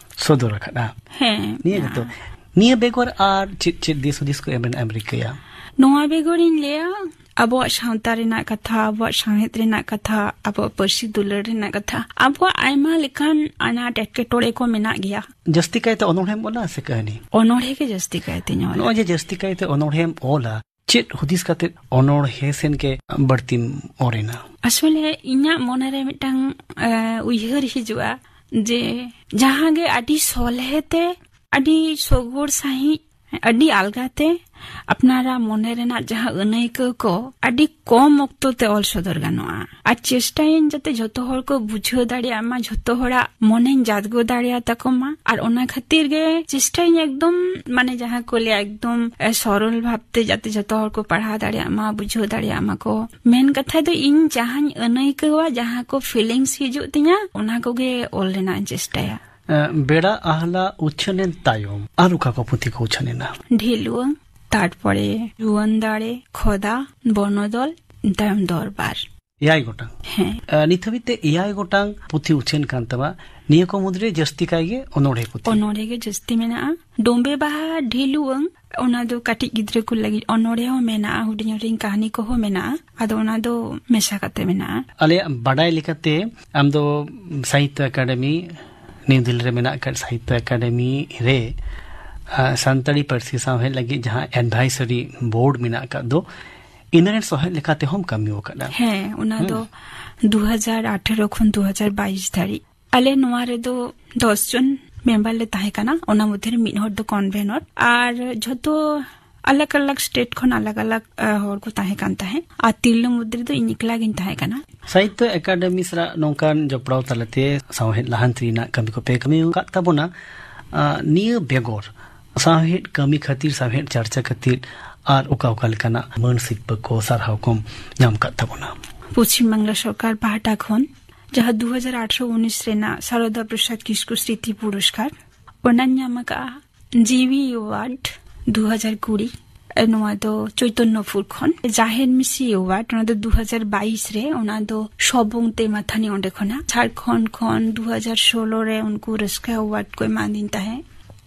ᱥᱚᱫᱚᱨ ᱟᱠᱟᱫᱼᱟ᱾ ᱦᱮᱸ᱾ ᱱᱤᱭᱟᱹ ᱜᱮᱛᱚ᱾ ᱱᱤᱭᱟᱹ ᱵᱮᱜᱚᱨ ᱟᱨ ᱪᱮᱫ ᱪᱮᱫ ᱫᱤᱥ ᱦᱩᱫᱤᱥ ᱠᱚ ᱮᱢ ᱨᱮᱱᱟᱜ ᱮᱢ ᱨᱤᱠᱟᱹᱭᱟ? ᱱᱚᱣᱟ ᱵᱮᱜᱚᱨ ᱤᱧ ᱞᱟᱹᱭᱟ, ᱟᱵᱚᱣᱟᱜ ᱥᱟᱶᱛᱟ ᱨᱮᱱᱟᱜ ᱠᱟᱛᱷᱟ, ᱟᱵᱚᱣᱟᱜ ᱥᱟᱶᱦᱮᱫ ᱨᱮᱱᱟᱜ ᱠᱟᱛᱷᱟ, ᱟᱵᱚᱣᱟᱜ ᱯᱟᱹᱨᱥᱤ ᱫᱩᱞᱟᱹᱲ ᱨᱮᱱᱟᱜ ᱠᱟᱛᱷᱟ, ᱟᱵᱚᱣᱟᱜ ᱟᱭᱢᱟ ᱞᱮᱠᱟᱱ ᱟᱱᱟᱴ ᱮᱴᱠᱮᱴᱚᱬᱮ ᱠᱚ ᱢᱮᱱᱟᱜ ᱜᱮᱭᱟ᱾ ᱡᱟᱹᱥᱛᱤ ᱠᱟᱭᱛᱮ ᱚᱱᱚᱬᱦᱮᱢ ᱚᱞᱟ ᱥᱮ ᱠᱟᱹᱦᱱᱤ? ᱚᱱᱚᱬᱦᱮ ᱜᱮ ᱡᱟᱹᱥᱛᱤ ᱠᱟᱭᱛᱮᱧ ᱚᱞᱟ᱾ ᱱᱚᱜᱼᱚᱭ ᱡᱮ ᱡᱟᱹᱥᱛᱤ ᱠᱟᱭᱛᱮ ᱚᱱᱚᱬᱦᱮᱢ ᱚᱞᱟ, ᱪᱮᱫ ᱦᱩᱫᱤᱥ ᱠᱟᱛᱮ ᱚᱱᱚᱬᱦᱮ ᱥᱮᱱ ᱜᱮ ᱵᱟᱹᱲᱛᱤᱢ ᱚᱨ ᱮᱱᱟ? ᱟᱥᱚᱞᱮ ᱤᱧᱟᱹᱜ ᱢᱚᱱᱮᱨᱮ ᱢᱤᱫᱴᱟᱝ, ᱮ, ᱩᱭᱦᱟᱹᱨ ᱦᱤᱡᱩᱜᱼᱟ ᱡᱮ ᱡᱟᱦᱟᱸ ᱜᱮ ᱟᱹᱰᱤ ᱥᱚᱞᱦᱮ ᱛᱮ, ᱟᱹᱰᱤ ᱥᱚᱜᱚᱲ ᱥᱟᱺᱦᱤᱡ ᱟᱹᱰᱤ ᱟᱞᱜᱟ ᱛᱮ ᱟᱯᱱᱟᱨᱟᱜ ᱢᱚᱱᱮ ᱨᱮᱱᱟᱜ ᱡᱟᱦᱟᱸ ᱟᱹᱱᱟᱹᱭᱠᱟᱹᱣ ᱠᱚ ᱟᱹᱰᱤ ᱠᱚᱢ ᱚᱠᱛᱚ ᱛᱮ ᱚᱞ ᱥᱚᱫᱚᱨ ᱜᱟᱱᱚᱜᱼᱟ᱾ ᱟᱨ ᱪᱮᱥᱴᱟᱭᱟᱹᱧ ᱡᱟᱛᱮ ᱡᱷᱚᱛᱚ ᱦᱚᱲ ᱠᱚ ᱵᱩᱡᱷᱟᱹᱣ ᱫᱟᱲᱮᱭᱟᱜ ᱢᱟ, ᱡᱷᱚᱛᱚ ᱦᱚᱲᱟᱜ ᱢᱚᱱᱮᱧ ᱡᱟᱫᱜᱚ ᱫᱟᱲᱮᱭᱟᱛᱟ ᱠᱚ ᱢᱟ᱾ ᱟᱨ ᱚᱱᱟ ᱠᱷᱟᱹᱛᱤᱨ ᱜᱮ ᱪᱮᱥᱴᱟᱭᱟᱹᱧ ᱮᱠᱫᱚᱢ, ᱢᱟᱱᱮ, ᱡᱟᱦᱟᱸ ᱠᱚ ᱞᱟᱹᱭᱟ, ᱮᱠᱫᱚᱢ, ᱮ, ᱥᱚᱨᱚᱞ ᱵᱷᱟᱵᱽ ᱛᱮ ᱡᱟᱛᱮ ᱡᱷᱚᱛᱚ ᱦᱚᱲ ᱠᱚ ᱯᱟᱲᱦᱟᱣ ᱫᱟᱲᱮᱭᱟᱜ ᱢᱟ, ᱵᱩᱡᱷᱟᱹᱣ ᱫᱟᱲᱮᱭᱟᱜ ᱢᱟ ᱠᱚ᱾ ᱢᱮᱱ ᱠᱟᱛᱷᱟ ᱫᱚ, ᱤᱧ ᱡᱟᱦᱟᱸᱧ ᱟᱹᱱᱟᱹᱭᱠᱟᱹᱣᱟ, ᱡᱟᱦᱟᱸ ᱠᱚ feelings ᱦᱤᱡᱩᱜ ᱛᱤᱧᱟ, ᱚᱱᱟ ᱠᱚᱜᱮ ᱚᱞ ᱨᱮᱱᱟᱜ ᱤᱧ ᱪᱮᱥᱴᱟᱭᱟ᱾ ᱮ, ᱵᱮᱲᱟ ᱟᱦᱞᱟ ᱩᱪᱷᱟᱹᱱᱮᱱ ᱛᱟᱭᱚᱢ ᱟᱨ ᱚᱠᱟ ᱠᱚ ᱯᱩᱛᱷᱤ ᱠᱚ ᱩᱪᱷᱟᱹᱱ ᱮᱱᱟ? ᱰᱷᱤᱞᱣᱟᱹᱝ, ᱛᱟᱨᱯᱚᱨᱮ ᱡᱩᱣᱟᱹᱱ ᱫᱟᱲᱮ, ᱠᱷᱚᱫᱟ, ᱵᱚᱱᱚᱫᱚᱞ, ᱛᱟᱭᱚᱢ ᱫᱚᱨᱵᱟᱨ᱾ ᱮᱭᱟᱭ ᱜᱚᱴᱟᱝ? ᱦᱮᱸ᱾ ᱮ, ᱱᱤᱛ ᱦᱟᱹᱵᱤᱡ ᱛᱮ ᱮᱭᱟᱭ ᱜᱚᱴᱟᱝ ᱯᱩᱛᱷᱤ ᱩᱪᱷᱟᱹᱱ ᱠᱟᱱ ᱛᱟᱢᱟ᱾ ᱱᱤᱭᱟᱹ ᱠᱚ ᱢᱩᱫᱽᱨᱮ ᱡᱟᱹᱥᱛᱤ ᱠᱟᱭ ᱜᱮ ᱚᱱᱚᱬᱦᱮ ᱯᱩᱛᱷᱤ᱾ ᱚᱱᱚᱬᱦᱮ ᱜᱮ ᱡᱟᱹᱥᱛᱤ ᱢᱮᱱᱟᱜᱼᱟ᱾ ᱰᱚᱢᱵᱮ ᱵᱟᱦᱟ ᱰᱷᱤᱞᱣᱟᱹᱝ, ᱚᱱᱟ ᱫᱚ ᱠᱟᱹᱴᱤᱡ ᱜᱤᱫᱽᱨᱟᱹ ᱠᱚ ᱞᱟᱹᱜᱤᱫ ᱚᱱᱚᱬᱦᱮ ᱦᱚᱸ ᱢᱮᱱᱟᱜᱼᱟ, ᱦᱩᱰᱤᱧ ᱦᱩᱰᱤᱧ ᱠᱟᱹᱦᱱᱤ ᱠᱚᱦᱚᱸ ᱢᱮᱱᱟᱜᱼᱟ᱾ ᱟᱫᱚ ᱚᱱᱟ ᱫᱚ ᱢᱮᱥᱟ ᱠᱟᱛᱮ ᱢᱮᱱᱟᱜᱼᱟ᱾ ᱟᱞᱮᱭᱟᱜ ᱵᱟᱰᱟᱭ ᱞᱮᱠᱟᱛᱮ, ᱟᱢ ᱫᱚ ᱥᱟᱦᱤᱛᱛᱚ ᱮᱠᱟᱰᱮᱢᱤ, ᱱᱤᱭᱩ ᱫᱤᱞᱞᱤ ᱨᱮ ᱢᱮᱱᱟᱜ ᱟᱠᱟᱫ ᱥᱟᱦᱤᱛᱛᱚ ᱮᱠᱟᱰᱮᱢᱤ ᱨᱮ, ᱟ, ᱥᱟᱱᱛᱟᱲᱤ ᱯᱟᱹᱨᱥᱤ ᱥᱟᱶᱦᱮᱫ ᱞᱟᱹᱜᱤᱫ ᱡᱟᱦᱟᱸ advisory board ᱢᱮᱱᱟᱜ ᱟᱠᱟᱫ ᱫᱚ, ᱤᱱᱟᱹ ᱨᱮᱱ ᱥᱚᱦᱮᱫ ᱞᱮᱠᱟ ᱛᱮᱦᱚᱸᱢ ᱠᱟᱹᱢᱤ ᱟᱠᱟᱫᱟ᱾ ᱦᱮᱸ, ᱚᱱᱟ ᱦᱩᱸ᱾ ᱫᱚ ᱫᱩ ᱦᱟᱡᱟᱨ ᱟᱴᱷᱟᱨᱚ ᱠᱷᱚᱱ ᱫᱩ ᱦᱟᱡᱟᱨ ᱵᱟᱭᱤᱥ ᱫᱷᱟᱹᱨᱤᱡ᱾ ᱟᱞᱮ ᱱᱚᱣᱟ ᱨᱮᱫᱚ ᱫᱚᱥ ᱡᱚᱱ member ᱞᱮ ᱛᱟᱦᱮᱸ ᱠᱟᱱᱟ, ᱚᱱᱟ ᱢᱚᱫᱽᱫᱷᱮ ᱨᱮ ᱢᱤᱫ ᱦᱚᱲ ᱫᱚ convenor, ᱟᱨ ᱡᱷᱚᱛᱚ ᱟᱞᱟᱜᱽ ᱟᱞᱟᱜᱽ state ᱠᱷᱚᱱ ᱟᱞᱟᱜᱽ ᱟᱞᱟᱜᱽ, ᱟ, ᱦᱚᱲ ᱠᱚ ᱛᱟᱦᱮᱸ ᱠᱟᱱ ᱛᱟᱦᱮᱸᱫ, ᱟᱨ ᱛᱤᱨᱞᱟᱹ ᱢᱚᱫᱽᱫᱷᱮ ᱨᱮᱫᱚ ᱤᱧ ᱮᱠᱞᱟ ᱜᱤᱧ ᱛᱟᱦᱮᱸ ᱠᱟᱱᱟ᱾ ᱥᱟᱦᱤᱛᱛᱚ ᱮᱠᱟᱰᱮᱢᱤ ᱥᱟᱞᱟᱜ ᱱᱚᱝᱠᱟᱱ ᱡᱚᱯᱲᱟᱣ ᱛᱟᱞᱟᱛᱮ ᱥᱟᱶᱦᱮᱫ ᱞᱟᱦᱟᱱᱛᱤ ᱨᱮᱱᱟᱜ ᱠᱟᱹᱢᱤ ᱠᱚᱯᱮ ᱠᱟᱹᱢᱤ ᱟᱠᱟᱫ ᱛᱟᱵᱚᱱᱟ᱾ ᱟ, ᱱᱤᱭᱟᱹ ᱵᱮᱜᱚᱨ ᱥᱟᱶᱦᱮᱫ ᱠᱟᱹᱢᱤ ᱠᱷᱟᱹᱛᱤᱨ, ᱥᱟᱶᱦᱮᱫ ᱪᱟᱨᱪᱟ ᱠᱷᱟᱹᱛᱤᱨ ᱟᱨ ᱚᱠᱟ ᱚᱠᱟ ᱞᱮᱠᱟᱱᱟᱜ ᱢᱟᱹᱱ ᱥᱤᱨᱯᱟᱹ ᱠᱚ, ᱥᱟᱨᱦᱟᱣ ᱠᱚᱢ ᱧᱟᱢ ᱟᱠᱟᱫ ᱛᱟᱵᱚᱱᱟ? ᱯᱚᱪᱷᱤᱢ ᱵᱟᱝᱞᱟ ᱥᱚᱨᱠᱟᱨ ᱯᱟᱦᱴᱟ ᱠᱷᱚᱱ ᱡᱟᱦᱟᱸ ᱫᱩ ᱦᱟᱡᱟᱨ ᱟᱴᱷᱨᱚ ᱩᱱᱤᱥ ᱨᱮᱱᱟᱜ ᱥᱟᱨᱚᱫᱟ ᱯᱨᱚᱥᱟᱫᱽ ᱠᱤᱥᱠᱩ ᱥᱨᱤᱛᱤ ᱯᱩᱨᱚᱥᱠᱟᱨ, ᱚᱱᱟᱧ ᱧᱟᱢ ᱟᱠᱟᱫᱼᱟ᱾ ᱡᱤᱣᱤ award ᱫᱩ ᱦᱟᱡᱟᱨ ᱠᱩᱲᱤ, ᱱᱚᱣᱟ ᱫᱚ ᱪᱳᱭᱛᱚᱱᱱᱚᱯᱩᱨ ᱠᱷᱚᱱ᱾ ᱡᱟᱦᱮᱨ ᱢᱤᱥᱤ award, ᱚᱱᱟ ᱫᱚ ᱫᱩ ᱦᱟᱡᱟᱨ ᱵᱟᱭᱤᱥ ᱨᱮ, ᱚᱱᱟ ᱫᱚ ᱥᱚᱵᱚᱝ ᱛᱮᱢᱟᱛᱷᱟᱱᱤ, ᱚᱸᱰᱮ ᱠᱷᱚᱱᱟᱜ᱾ ᱡᱷᱟᱲᱠᱷᱚᱸᱰ ᱠᱷᱚᱱ ᱫᱩ ᱦᱟᱡᱟᱨ ᱥᱳᱞᱳ ᱨᱮ ᱩᱱᱠᱩ ᱨᱟᱹᱥᱠᱟᱹ award ᱠᱚ ᱮᱢᱟᱫᱤᱧ ᱛᱟᱦᱮᱸᱫ᱾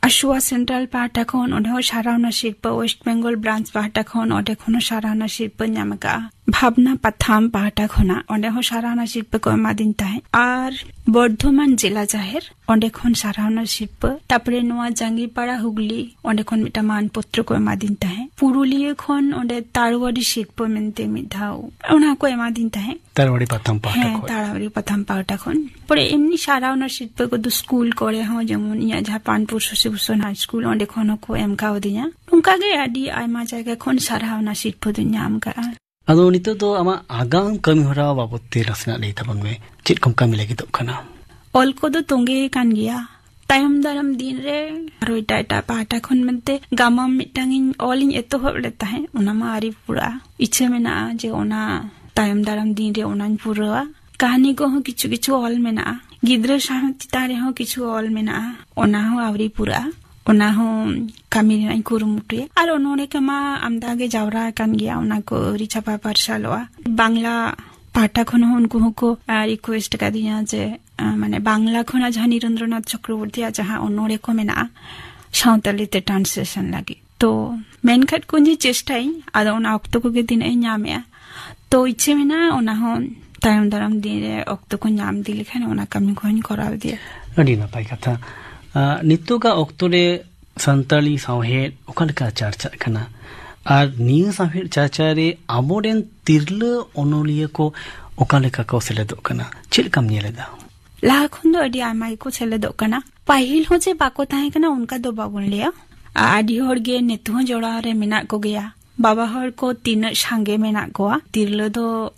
ᱟᱥᱩᱣᱟ ᱥᱮᱱᱴᱨᱟᱞ ᱯᱟᱦᱴᱟ ᱠᱷᱚᱱ, ᱚᱸᱰᱮ ᱦᱚᱸ ᱥᱟᱨᱦᱟᱣᱱᱟ ᱥᱤᱨᱯᱟᱹ, ᱳᱭᱮᱥᱴ ᱵᱮᱝᱜᱚᱞ ᱵᱨᱟᱧᱪ ᱯᱟᱦᱴᱟ ᱠᱷᱚᱱ, ᱚᱸᱰᱮ ᱠᱷᱚᱱ ᱦᱚᱸ ᱥᱟᱨᱦᱟᱣᱱᱟ ᱥᱤᱨᱯᱟᱹ ᱧᱟᱢ ᱟᱠᱟᱫᱼᱟ᱾ ᱵᱷᱟᱵᱽᱱᱟ ᱯᱟᱛᱷᱟᱢ ᱯᱟᱦᱴᱟ ᱠᱷᱚᱱᱟᱜ, ᱚᱸᱰᱮ ᱦᱚᱸ ᱥᱟᱨᱦᱟᱣᱱᱟ ᱥᱤᱨᱯᱟᱹ ᱠᱚ ᱮᱢᱟᱫᱤᱧ ᱛᱟᱦᱮᱸᱫ᱾ ᱟᱨ ᱵᱚᱨᱫᱷᱚᱢᱟᱱ ᱡᱮᱞᱟ ᱡᱟᱦᱮᱨ, ᱚᱸᱰᱮ ᱠᱷᱚᱱ ᱥᱟᱨᱦᱟᱣᱱᱟ ᱥᱤᱨᱯᱟᱹ᱾ ᱛᱟᱯᱚᱨᱮ ᱱᱚᱣᱟ ᱡᱟᱸᱜᱤᱯᱟᱲᱟ ᱦᱩᱜᱽᱞᱤ, ᱚᱸᱰᱮ ᱠᱷᱚᱱ ᱢᱤᱫᱴᱟᱝ ᱢᱟᱱ ᱯᱚᱛᱨᱚ ᱠᱚ ᱮᱢᱟᱫᱤᱧ ᱛᱟᱦᱮᱸᱫ᱾ ᱯᱩᱨᱩᱞᱤᱭᱟᱹ ᱠᱷᱚᱱ ᱚᱸᱰᱮ ᱛᱟᱲᱣᱟᱨᱤ ᱥᱤᱨᱯᱟᱹ ᱢᱮᱱᱛᱮ ᱢᱤᱫ ᱫᱷᱟᱣ ᱚᱱᱟ ᱠᱚ ᱮᱢᱟᱫᱤᱧ ᱛᱟᱦᱮᱸᱫ᱾ ᱛᱟᱲᱣᱟᱨᱤ ᱯᱟᱛᱷᱟᱢ ᱯᱟᱦᱴᱟ ᱦᱮᱸ, ᱠᱷᱚᱱ᱾ ᱛᱟᱲᱣᱟᱨᱤ ᱯᱟᱛᱷᱟᱢ ᱯᱟᱦᱴᱟ ᱠᱷᱚᱱ᱾ ᱯᱚᱨᱮ ᱮᱢᱱᱤ ᱥᱟᱨᱦᱟᱣᱱᱟ ᱥᱤᱨᱯᱟᱹ ᱠᱚᱫᱚ ᱥᱠᱩᱞ ᱠᱚᱨᱮ ᱦᱚᱸ, ᱡᱮᱢᱚᱱ ᱤᱧᱟᱹᱜ ᱡᱟᱦᱟᱸ ᱯᱟᱱᱯᱩᱨ ᱥᱚᱥᱤᱵᱷᱩᱥᱚᱱ ᱦᱟᱭ ᱥᱠᱩᱞ, ᱚᱸᱰᱮ ᱠᱷᱚᱱ ᱦᱚᱸᱠᱚ ᱮᱢ ᱠᱟᱣᱫᱤᱧᱟ᱾ ᱚᱱᱠᱟᱜᱮ ᱟᱹᱰᱤ ᱟᱭᱢᱟ ᱡᱟᱭᱜᱟ ᱠᱷᱚᱱ ᱥᱟᱨᱦᱟᱣᱱᱟ ᱥᱤᱨᱯᱟᱹ ᱫᱚᱧ ᱧᱟᱢ ᱠᱟᱜᱼᱟ᱾ ᱟᱫᱚ ᱱᱤᱛᱚᱜ ᱫᱚ ᱟᱢᱟᱜ ᱟᱜᱟᱢ ᱠᱟᱹᱢᱤ ᱦᱚᱨᱟ ᱵᱟᱵᱚᱫ ᱛᱮ ᱱᱟᱥᱮᱱᱟᱜ ᱞᱟᱹᱭ ᱛᱟᱵᱚᱱ ᱢᱮ, ᱪᱮᱫ ᱠᱚᱢ ᱠᱟᱹᱢᱤ ᱞᱟᱹᱜᱤᱫᱚᱜ ᱠᱟᱱᱟ? ᱚᱞ ᱠᱚᱫᱚ ᱛᱚᱸᱜᱮ ᱟᱠᱟᱱ ᱜᱮᱭᱟ᱾ ᱛᱟᱭᱚᱢ ᱫᱟᱨᱟᱢ ᱫᱤᱱ ᱨᱮ ᱟᱨᱚ ᱮᱴᱟᱜ ᱮᱴᱟᱜ ᱯᱟᱦᱴᱟ ᱠᱷᱚᱱ ᱢᱮᱱᱛᱮ ᱜᱟᱢᱟᱢ ᱢᱤᱫᱴᱟᱝ ᱤᱧ ᱚᱞ ᱤᱧ ᱮᱛᱚᱦᱚᱵ ᱞᱮᱫ ᱛᱟᱦᱮᱸᱫ, ᱚᱱᱟ ᱢᱟ ᱟᱹᱣᱨᱤ ᱯᱩᱨᱟᱹᱜᱼᱟ᱾ ᱤᱪᱪᱷᱟᱹ ᱢᱮᱱᱟᱜᱼᱟ ᱡᱮ ᱚᱱᱟ ᱛᱟᱭᱚᱢ ᱫᱟᱨᱟᱢ ᱫᱤᱱ ᱨᱮ ᱚᱱᱟᱧ ᱯᱩᱨᱟᱹᱣᱟ᱾ ᱠᱟᱹᱦᱱᱤ ᱠᱚᱦᱚᱸ ᱠᱤᱪᱷᱩ ᱠᱤᱪᱷᱩ ᱚᱞ ᱢᱮᱱᱟᱜᱼᱟ᱾ ᱜᱤᱫᱽᱨᱟᱹ ᱥᱟᱶᱦᱮᱫ ᱪᱮᱛᱟᱱ ᱨᱮᱦᱚᱸ ᱠᱤᱪᱷᱩ ᱚᱞ ᱢᱮᱱᱟᱜᱼᱟ, ᱚᱱᱟ ᱦᱚᱸ ᱟᱹᱣᱨᱤ ᱯᱩᱨᱟᱹᱜᱼᱟ᱾ ᱚᱱᱟ ᱦᱚᱸ ᱠᱟᱹᱢᱤ ᱨᱮᱱᱟᱜ ᱤᱧ ᱠᱩᱨᱩᱢᱩᱴᱩᱭᱟ᱾ ᱟᱨ ᱚᱱᱚᱬᱦᱮ ᱠᱚᱢᱟ ᱟᱢᱫᱟ ᱜᱮ ᱡᱟᱣᱨᱟ ᱟᱠᱟᱱ ᱜᱮᱭᱟ, ᱚᱱᱟ ᱠᱚ ᱟᱹᱣᱨᱤ ᱪᱷᱟᱯᱟ ᱯᱟᱨᱥᱟᱞᱚᱜᱼᱟ᱾ ᱵᱟᱝᱞᱟ ᱯᱟᱦᱴᱟ ᱠᱷᱚᱱ ᱦᱚᱸ ᱩᱱᱠᱩ ᱦᱚᱸᱠᱚ, ᱟ, ᱨᱤᱠᱩᱭᱮᱥᱴ ᱟᱠᱟᱫᱤᱧᱟ ᱡᱮ, ᱟ, ᱢᱟᱱᱮ, ᱵᱟᱝᱞᱟ ᱠᱷᱚᱱᱟᱜ ᱡᱟᱦᱟᱸ ᱱᱤᱨᱮᱱᱫᱨᱚᱱᱟᱛᱷ ᱪᱚᱠᱨᱚᱵᱚᱨᱛᱤᱭᱟᱜ ᱡᱟᱦᱟᱸ ᱚᱱᱚᱬᱦᱮ ᱠᱚ ᱢᱮᱱᱟᱜᱼᱟ, ᱥᱟᱶᱛᱟᱞᱤ ᱛᱮ ᱴᱨᱟᱱᱥᱞᱮᱥᱚᱱ ᱞᱟᱹᱜᱤᱫ᱾ ᱛᱚ, ᱢᱮᱱᱠᱷᱟᱱ ᱠᱚ ᱡᱮ ᱪᱮᱥᱴᱟᱭᱟᱹᱧ, ᱟᱫᱚ ᱚᱱᱟ ᱚᱠᱛᱚ ᱠᱚᱜᱮ ᱛᱤᱱᱟᱹᱜ ᱤᱧ ᱧᱟᱢᱮᱜᱼᱟ᱾ ᱛᱚ, ᱤᱪᱪᱷᱟᱹ ᱢᱮᱱᱟᱜᱼᱟ, ᱚᱱᱟ ᱦᱚᱸ ᱛᱟᱭᱚᱢ ᱫᱟᱨᱟᱢ ᱫᱤᱱ ᱨᱮ ᱚᱠᱛᱚ ᱠᱚ ᱧᱟᱢ ᱤᱫᱤ ᱞᱮᱠᱷᱟᱱ ᱚᱱᱟ ᱠᱟᱹᱢᱤ ᱠᱚᱦᱚᱸᱧ ᱠᱚᱨᱟᱣ ᱤᱫᱤᱭᱟ᱾ ᱟᱹᱰᱤ ᱱᱟᱯᱟᱭ ᱠᱟᱛᱷᱟ᱾ ᱟ, ᱱᱤᱛᱚᱜᱟᱜ ᱚᱠᱛᱚ ᱨᱮ ᱥᱟᱱᱛᱟᱲᱤ ᱥᱟᱶᱦᱮᱫ ᱚᱠᱟ ᱞᱮᱠᱟ ᱪᱟᱨᱪᱟᱜ ᱠᱟᱱᱟ? ᱟᱨ ᱱᱤᱭᱟᱹ ᱥᱟᱶᱦᱮᱫ ᱪᱟᱨᱪᱟ ᱨᱮ ᱟᱵᱚᱨᱮᱱ ᱛᱤᱨᱞᱟᱹ ᱚᱱᱚᱞᱤᱭᱟᱹ ᱠᱚ ᱚᱠᱟ ᱞᱮᱠᱟ ᱠᱚ ᱥᱮᱞᱮᱫᱚᱜ ᱠᱟᱱᱟ? ᱪᱮᱫ ᱞᱮᱠᱟᱢ ᱧᱮᱞ ᱮᱫᱟ? ᱞᱟᱦᱟ ᱠᱷᱚᱱ ᱫᱚ ᱟᱹᱰᱤ ᱟᱭᱢᱟ ᱜᱮᱠᱚ ᱥᱮᱞᱮᱫᱚᱜ ᱠᱟᱱᱟ᱾ ᱯᱟᱹᱦᱤᱞ ᱦᱚᱸ ᱡᱮ ᱵᱟᱠᱚ ᱛᱟᱦᱮᱸ ᱠᱟᱱᱟ, ᱚᱱᱠᱟ ᱫᱚ ᱵᱟᱵᱚᱱ ᱞᱟᱹᱭᱟ᱾ ᱟ-, ᱟᱹᱰᱤ ᱦᱚᱲ ᱜᱮ ᱱᱤᱛᱚᱜ ᱦᱚᱸ ᱡᱚᱲᱟᱣ ᱨᱮ ᱢᱮᱱᱟᱜ ᱠᱚᱜᱮᱭᱟ᱾ ᱵᱟᱵᱟ ᱦᱚᱲ ᱠᱚ ᱛᱤᱱᱟᱹᱜ ᱥᱟᱸᱜᱮ ᱢᱮᱱᱟᱜ ᱠᱚᱣᱟ, ᱛᱤᱨᱞᱟᱹ ᱫᱚ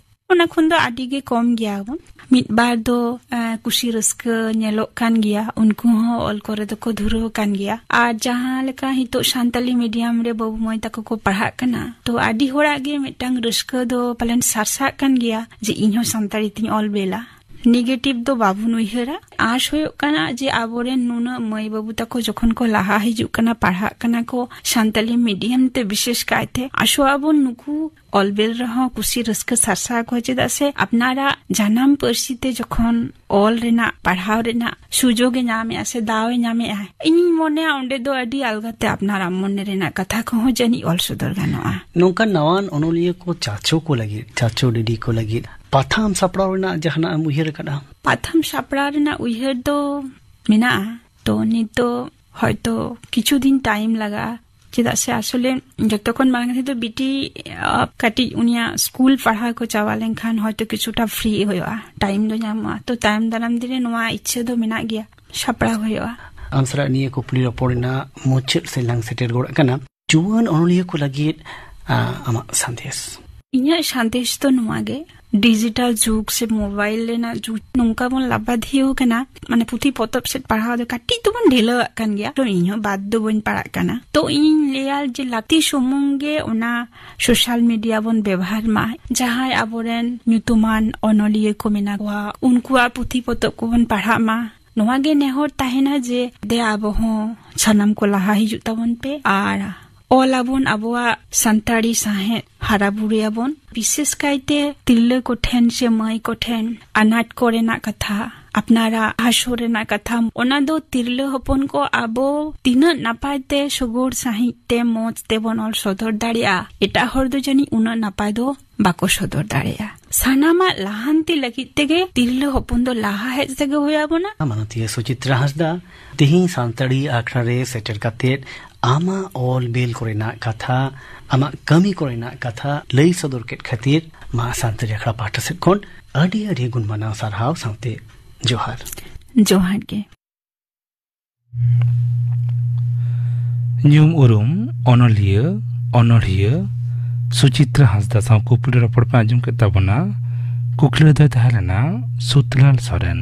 ᱚᱱᱟ ᱠᱷᱚᱱ ᱫᱚ ᱟᱹᱰᱤ ᱜᱮ ᱠᱚᱢ ᱜᱮᱭᱟ ᱵᱚᱱ᱾ ᱢᱤᱫ ᱵᱟᱨ ᱫᱚ, ᱮ, ᱠᱩᱥᱤ ᱨᱟᱹᱥᱠᱟᱹ ᱧᱮᱞᱚᱜ ᱠᱟᱱ ᱜᱮᱭᱟ, ᱩᱱᱠᱩ ᱦᱚᱸ ᱚᱞ ᱠᱚᱨᱮ ᱫᱚᱠᱚ ᱫᱷᱩᱨᱟᱹᱣ ᱟᱠᱟᱱ ᱜᱮᱭᱟ᱾ ᱟᱨ ᱡᱟᱦᱟᱸ ᱞᱮᱠᱟ ᱱᱤᱛᱚᱜ ᱥᱟᱱᱛᱟᱞᱤ ᱢᱤᱰᱤᱭᱟᱢ ᱨᱮ ᱵᱟᱹᱵᱩ ᱢᱟᱹᱭ ᱛᱟᱠᱚ ᱠᱚ ᱯᱟᱲᱦᱟᱜ ᱠᱟᱱᱟ, ᱛᱚ ᱟᱹᱰᱤ ᱦᱚᱲᱟᱜ ᱜᱮ ᱢᱤᱫᱴᱟᱝ ᱨᱟᱹᱥᱠᱟᱹ ᱫᱚ ᱯᱟᱞᱮᱱ ᱥᱟᱨᱥᱟᱜ ᱠᱟᱱ ᱜᱮᱭᱟ ᱡᱮ ᱤᱧ ᱦᱚᱸ ᱥᱟᱱᱛᱟᱲᱤ ᱛᱤᱧ ᱚᱞ ᱵᱮᱞᱟ᱾ ᱱᱮᱜᱮᱴᱤᱵᱷ ᱫᱚ ᱵᱟᱵᱚᱱ ᱩᱭᱦᱟᱹᱨᱟ᱾ ᱟᱸᱥ ᱦᱩᱭᱩᱜ ᱠᱟᱱᱟ ᱡᱮ ᱟᱵᱚᱨᱮᱱ ᱱᱩᱱᱟᱹᱜ ᱢᱟᱹᱭ ᱵᱟᱹᱵᱩ ᱛᱟᱠᱚ ᱡᱚᱠᱷᱚᱱ ᱠᱚ ᱞᱟᱦᱟ ᱦᱤᱡᱩᱜ ᱠᱟᱱᱟ, ᱯᱟᱲᱦᱟᱜ ᱠᱟᱱᱟ ᱠᱚ ᱥᱟᱱᱛᱟᱞᱤ ᱢᱤᱰᱤᱭᱟᱢ ᱛᱮ, ᱵᱤᱥᱮᱥ ᱠᱟᱭᱛᱮ ᱟᱥᱚᱜ ᱟᱵᱚᱱ ᱱᱩᱠᱩ ᱚᱞᱵᱮᱞ ᱨᱮᱦᱚᱸ ᱠᱩᱥᱤ ᱨᱟᱹᱥᱠᱟᱹ ᱥᱟᱨᱥᱟᱣ ᱠᱚ, ᱪᱮᱫᱟᱜ ᱥᱮ ᱟᱯᱱᱟᱨᱟᱜ ᱡᱟᱱᱟᱢ ᱯᱟᱹᱨᱥᱤ ᱛᱮ ᱡᱚᱠᱷᱚᱱ ᱚᱞ ᱨᱮᱱᱟᱜ, ᱯᱟᱲᱦᱟᱣ ᱨᱮᱱᱟᱜ ᱥᱩᱡᱳᱜᱽ ᱮ ᱧᱟᱢᱮᱜᱼᱟ ᱥᱮ ᱫᱟᱣ ᱮ ᱧᱟᱢᱮᱜᱼᱟ, ᱤᱧᱤᱧ ᱢᱚᱱᱮᱭᱟ ᱚᱸᱰᱮ ᱫᱚ ᱟᱹᱰᱤ ᱟᱞᱜᱟᱛᱮ ᱟᱯᱱᱟᱨᱟᱜ ᱢᱚᱱᱮ ᱨᱮᱱᱟᱜ ᱠᱟᱛᱷᱟ ᱠᱚᱦᱚᱸ ᱡᱟᱹᱱᱤᱡ ᱚᱞ ᱥᱚᱫᱚᱨ ᱜᱟᱱᱚᱜᱼᱟ᱾ ᱱᱚᱝᱠᱟᱱ ᱱᱟᱣᱟᱱ ᱚᱱᱚᱞᱤᱭᱟᱹ ᱠᱚ ᱪᱟᱪᱳ ᱠᱚ ᱞᱟᱹᱜᱤᱫ, ᱪᱟᱪᱳ ᱰᱤᱰᱤ ᱠᱚ ᱞᱟᱹᱜᱤᱫ ᱯᱟᱛᱷᱟᱢ ᱥᱟᱯᱲᱟᱣ ᱨᱮᱱᱟᱜ ᱡᱟᱦᱟᱱᱟᱜ ᱮᱢ ᱩᱭᱦᱟᱹᱨ ᱟᱠᱟᱫᱼᱟ? ᱯᱟᱛᱷᱟᱢ ᱥᱟᱯᱲᱟᱣ ᱨᱮᱱᱟᱜ ᱩᱭᱦᱟᱹᱨ ᱫᱚ ᱢᱮᱱᱟᱜᱼᱟ᱾ ᱛᱚ ᱱᱤᱛ ᱫᱚ ᱦᱚᱭᱛᱚ ᱠᱤᱪᱷᱩ ᱫᱤᱱ ᱴᱟᱭᱤᱢ ᱞᱟᱜᱟᱜᱼᱟ, ᱪᱮᱫᱟᱜ ᱥᱮ ᱟᱥᱚᱞᱮ ᱡᱚᱛᱚ ᱠᱷᱚᱱ ᱢᱟᱲᱟᱝ ᱠᱟᱛᱷᱟ ᱫᱚ ᱵᱤᱴᱤ, ᱟᱦ, ᱠᱟᱹᱴᱤᱡ ᱩᱱᱤᱭᱟᱜ ᱥᱠᱩᱞ ᱯᱟᱲᱦᱟᱣ ᱠᱚ ᱪᱟᱵᱟ ᱞᱮᱱᱠᱷᱟᱱ ᱦᱚᱭᱛᱚ ᱠᱤᱪᱷᱩᱴᱟ ᱯᱷᱨᱤ ᱦᱩᱭᱩᱜᱼᱟ, ᱴᱟᱭᱤᱢ ᱫᱚ ᱧᱟᱢᱚᱜᱼᱟ᱾ ᱛᱚ ᱛᱟᱭᱚᱢ ᱫᱟᱨᱟᱢ ᱫᱤᱱ ᱨᱮ ᱱᱚᱣᱟ ᱤᱪᱪᱷᱟᱹ ᱫᱚ ᱢᱮᱱᱟᱜ ᱜᱮᱭᱟ, ᱥᱟᱯᱲᱟᱣ ᱦᱩᱭᱩᱜᱼᱟ᱾ ᱟᱢ ᱥᱟᱞᱟᱜ ᱱᱤᱭᱟᱹ ᱠᱩᱠᱞᱤ ᱨᱚᱯᱚᱲ ᱨᱮᱱᱟᱜ ᱢᱩᱪᱟᱹᱫ ᱥᱮᱫ ᱞᱟᱝ ᱥᱮᱴᱮᱨ ᱜᱚᱫ ᱟᱠᱟᱱᱟ᱾ ᱡᱩᱣᱟᱹᱱ ᱚᱱᱚᱞᱤᱭᱟᱹ ᱠᱚ ᱞᱟᱹᱜᱤᱫ, ᱟ, ᱟᱢᱟᱜ ᱥᱟᱸᱫᱮᱥ? ᱤᱧᱟᱹᱜ ᱥᱟᱸᱫᱮᱥ ᱫᱚ ᱱᱚᱣᱟ ᱜᱮ, ᱰᱤᱡᱤᱴᱟᱞ ᱡᱩᱜᱽ ᱥᱮ ᱢᱳᱵᱟᱭᱤᱞ ᱨᱮᱱᱟᱜ ᱡᱩᱜᱽ ᱱᱚᱝᱠᱟ ᱵᱚᱱ ᱞᱟᱵᱟᱫᱷᱤᱭᱟᱹᱣ ᱠᱟᱱᱟ, ᱢᱟᱱᱮ ᱯᱩᱛᱷᱤ ᱯᱚᱛᱚᱵ ᱥᱮᱫ ᱯᱟᱲᱦᱟᱣ ᱫᱚ ᱠᱟᱹᱴᱤᱡ ᱫᱚᱵᱚᱱ ᱰᱷᱤᱞᱟᱹᱣᱟᱜ ᱠᱟᱱ ᱜᱮᱭᱟ᱾ ᱛᱚ ᱤᱧ ᱦᱚᱸ ᱵᱟᱫ ᱫᱚ ᱵᱟᱹᱧ ᱯᱟᱲᱟᱜ ᱠᱟᱱᱟ᱾ ᱛᱚ ᱤᱧ ᱞᱟᱹᱭᱟ ᱡᱮ ᱞᱟᱹᱠᱛᱤ ᱥᱩᱢᱩᱝ ᱜᱮ ᱚᱱᱟ ᱥᱳᱥᱟᱞ ᱢᱤᱰᱤᱭᱟ ᱵᱚᱱ ᱵᱮᱵᱚᱦᱟᱨ ᱢᱟ, ᱡᱟᱦᱟᱸᱭ ᱟᱵᱚᱨᱮᱱ ᱧᱩᱛᱩᱢᱟᱱ ᱚᱱᱚᱞᱤᱭᱟᱹ ᱠᱚ ᱢᱮᱱᱟᱜ ᱠᱚᱣᱟ, ᱩᱱᱠᱩᱣᱟᱜ ᱯᱩᱛᱷᱤ ᱯᱚᱛᱚᱵ ᱠᱚᱵᱚᱱ ᱯᱟᱲᱦᱟᱜ ᱢᱟ᱾ ᱱᱚᱣᱟ ᱜᱮ ᱱᱮᱦᱚᱨ ᱛᱟᱦᱮᱱᱟ ᱡᱮ ᱫᱮ ᱟᱵᱚ ᱦᱚᱸ ᱥᱟᱱᱟᱢ ᱠᱚ ᱞᱟᱦᱟ ᱦᱤᱡᱩᱜ ᱛᱟᱵᱚᱱ ᱯᱮ ᱟᱨ ᱚᱞ ᱟᱵᱚᱱ, ᱟᱵᱚᱣᱟᱜ ᱥᱟᱱᱛᱟᱲᱤ ᱥᱟᱶᱦᱮᱫ ᱦᱟᱨᱟ ᱵᱩᱨᱩᱭᱟᱵᱚᱱ᱾ ᱵᱤᱥᱮᱥ ᱠᱟᱭᱛᱮ ᱛᱤᱨᱞᱟᱹ ᱠᱚᱴᱷᱮᱱ ᱥᱮ ᱢᱟᱹᱭ ᱠᱚᱴᱷᱮᱱ ᱟᱱᱟᱴ ᱠᱚᱨᱮᱱᱟᱜ ᱠᱟᱛᱷᱟ, ᱟᱯᱱᱟᱨᱟᱜ ᱦᱟᱥᱳ ᱨᱮᱱᱟᱜ ᱠᱟᱛᱷᱟ, ᱚᱱᱟ ᱫᱚ ᱛᱤᱨᱞᱟᱹ ᱦᱚᱯᱚᱱ ᱠᱚ ᱟᱵᱚ ᱛᱤᱱᱟᱹᱜ ᱱᱟᱯᱟᱭ ᱛᱮ ᱥᱚᱜᱚᱲ ᱥᱟᱺᱦᱤᱡ ᱛᱮ ᱢᱚᱸᱡᱽ ᱛᱮᱵᱚᱱ ᱚᱞ ᱥᱚᱫᱚᱨ ᱫᱟᱲᱮᱭᱟᱜᱼᱟ, ᱮᱴᱟᱜ ᱦᱚᱲ ᱫᱚ ᱡᱟᱹᱱᱤᱡ ᱩᱱᱟᱹᱜ ᱱᱟᱯᱟᱭ ᱫᱚ ᱵᱟᱠᱚ ᱥᱚᱫᱚᱨ ᱫᱟᱲᱮᱭᱟᱜᱼᱟ᱾ ᱥᱟᱱᱟᱢᱟᱜ ᱞᱟᱦᱟᱱᱛᱤ ᱞᱟᱹᱜᱤᱫ ᱛᱮᱜᱮ ᱛᱤᱨᱞᱟᱹ ᱦᱚᱯᱚᱱ ᱫᱚ ᱞᱟᱦᱟ ᱦᱮᱡ ᱛᱮᱜᱮ ᱦᱩᱭ ᱟᱵᱚᱱᱟ᱾ ᱢᱟᱱᱚᱛᱤᱭᱟᱹ ᱥᱩᱪᱤᱛᱨᱟ ᱦᱟᱸᱥᱫᱟ, ᱛᱤᱦᱤᱧ ᱥᱟᱱᱛᱟᱲᱤ ᱟᱠᱷᱲᱟ ᱨᱮ ᱥᱮᱴᱮᱨ ᱠᱟᱛᱮ ᱟᱢᱟᱜ ᱚᱞ ᱵᱮᱞ ᱠᱚᱨᱮᱱᱟᱜ ᱠᱟᱛᱷᱟ, ᱟᱢᱟᱜ ᱠᱟᱹᱢᱤ ᱠᱚᱨᱮᱱᱟᱜ ᱠᱟᱛᱷᱟ ᱞᱟᱹᱭ ᱥᱚᱫᱚᱨ ᱠᱮᱫ ᱠᱷᱟᱹᱛᱤᱨ ᱢᱟ ᱥᱟᱱᱛᱟᱲᱤ ᱟᱠᱷᱲᱟ ᱯᱟᱦᱴᱟ ᱥᱮᱫ ᱠᱷᱚᱱ ᱟᱹᱰᱤ ᱟᱹᱰᱤ ᱜᱩᱱ ᱢᱟᱱᱟᱣ ᱥᱟᱨᱦᱟᱣ ᱥᱟᱶᱛᱮ ᱡᱚᱦᱟᱨ᱾ ᱡᱚᱦᱟᱨ ᱜᱮ᱾ ᱧᱩᱢ ᱩᱨᱩᱢ ᱚᱱᱚᱞᱤᱭᱟᱹ, ᱚᱱᱚᱲᱦᱤᱭᱟᱹ ᱥᱩᱪᱤᱛᱨᱟ ᱦᱟᱸᱥᱫᱟ ᱥᱟᱶ ᱠᱩᱠᱞᱤ ᱨᱚᱯᱚᱲ ᱯᱮ ᱟᱸᱡᱚᱢ ᱠᱮᱫ ᱛᱟᱵᱚᱱᱟ᱾ ᱠᱩᱠᱞᱤ ᱫᱚᱭ ᱛᱟᱦᱮᱸ ᱞᱮᱱᱟ ᱥᱩᱛᱞᱟᱞ ᱥᱚᱨᱮᱱ᱾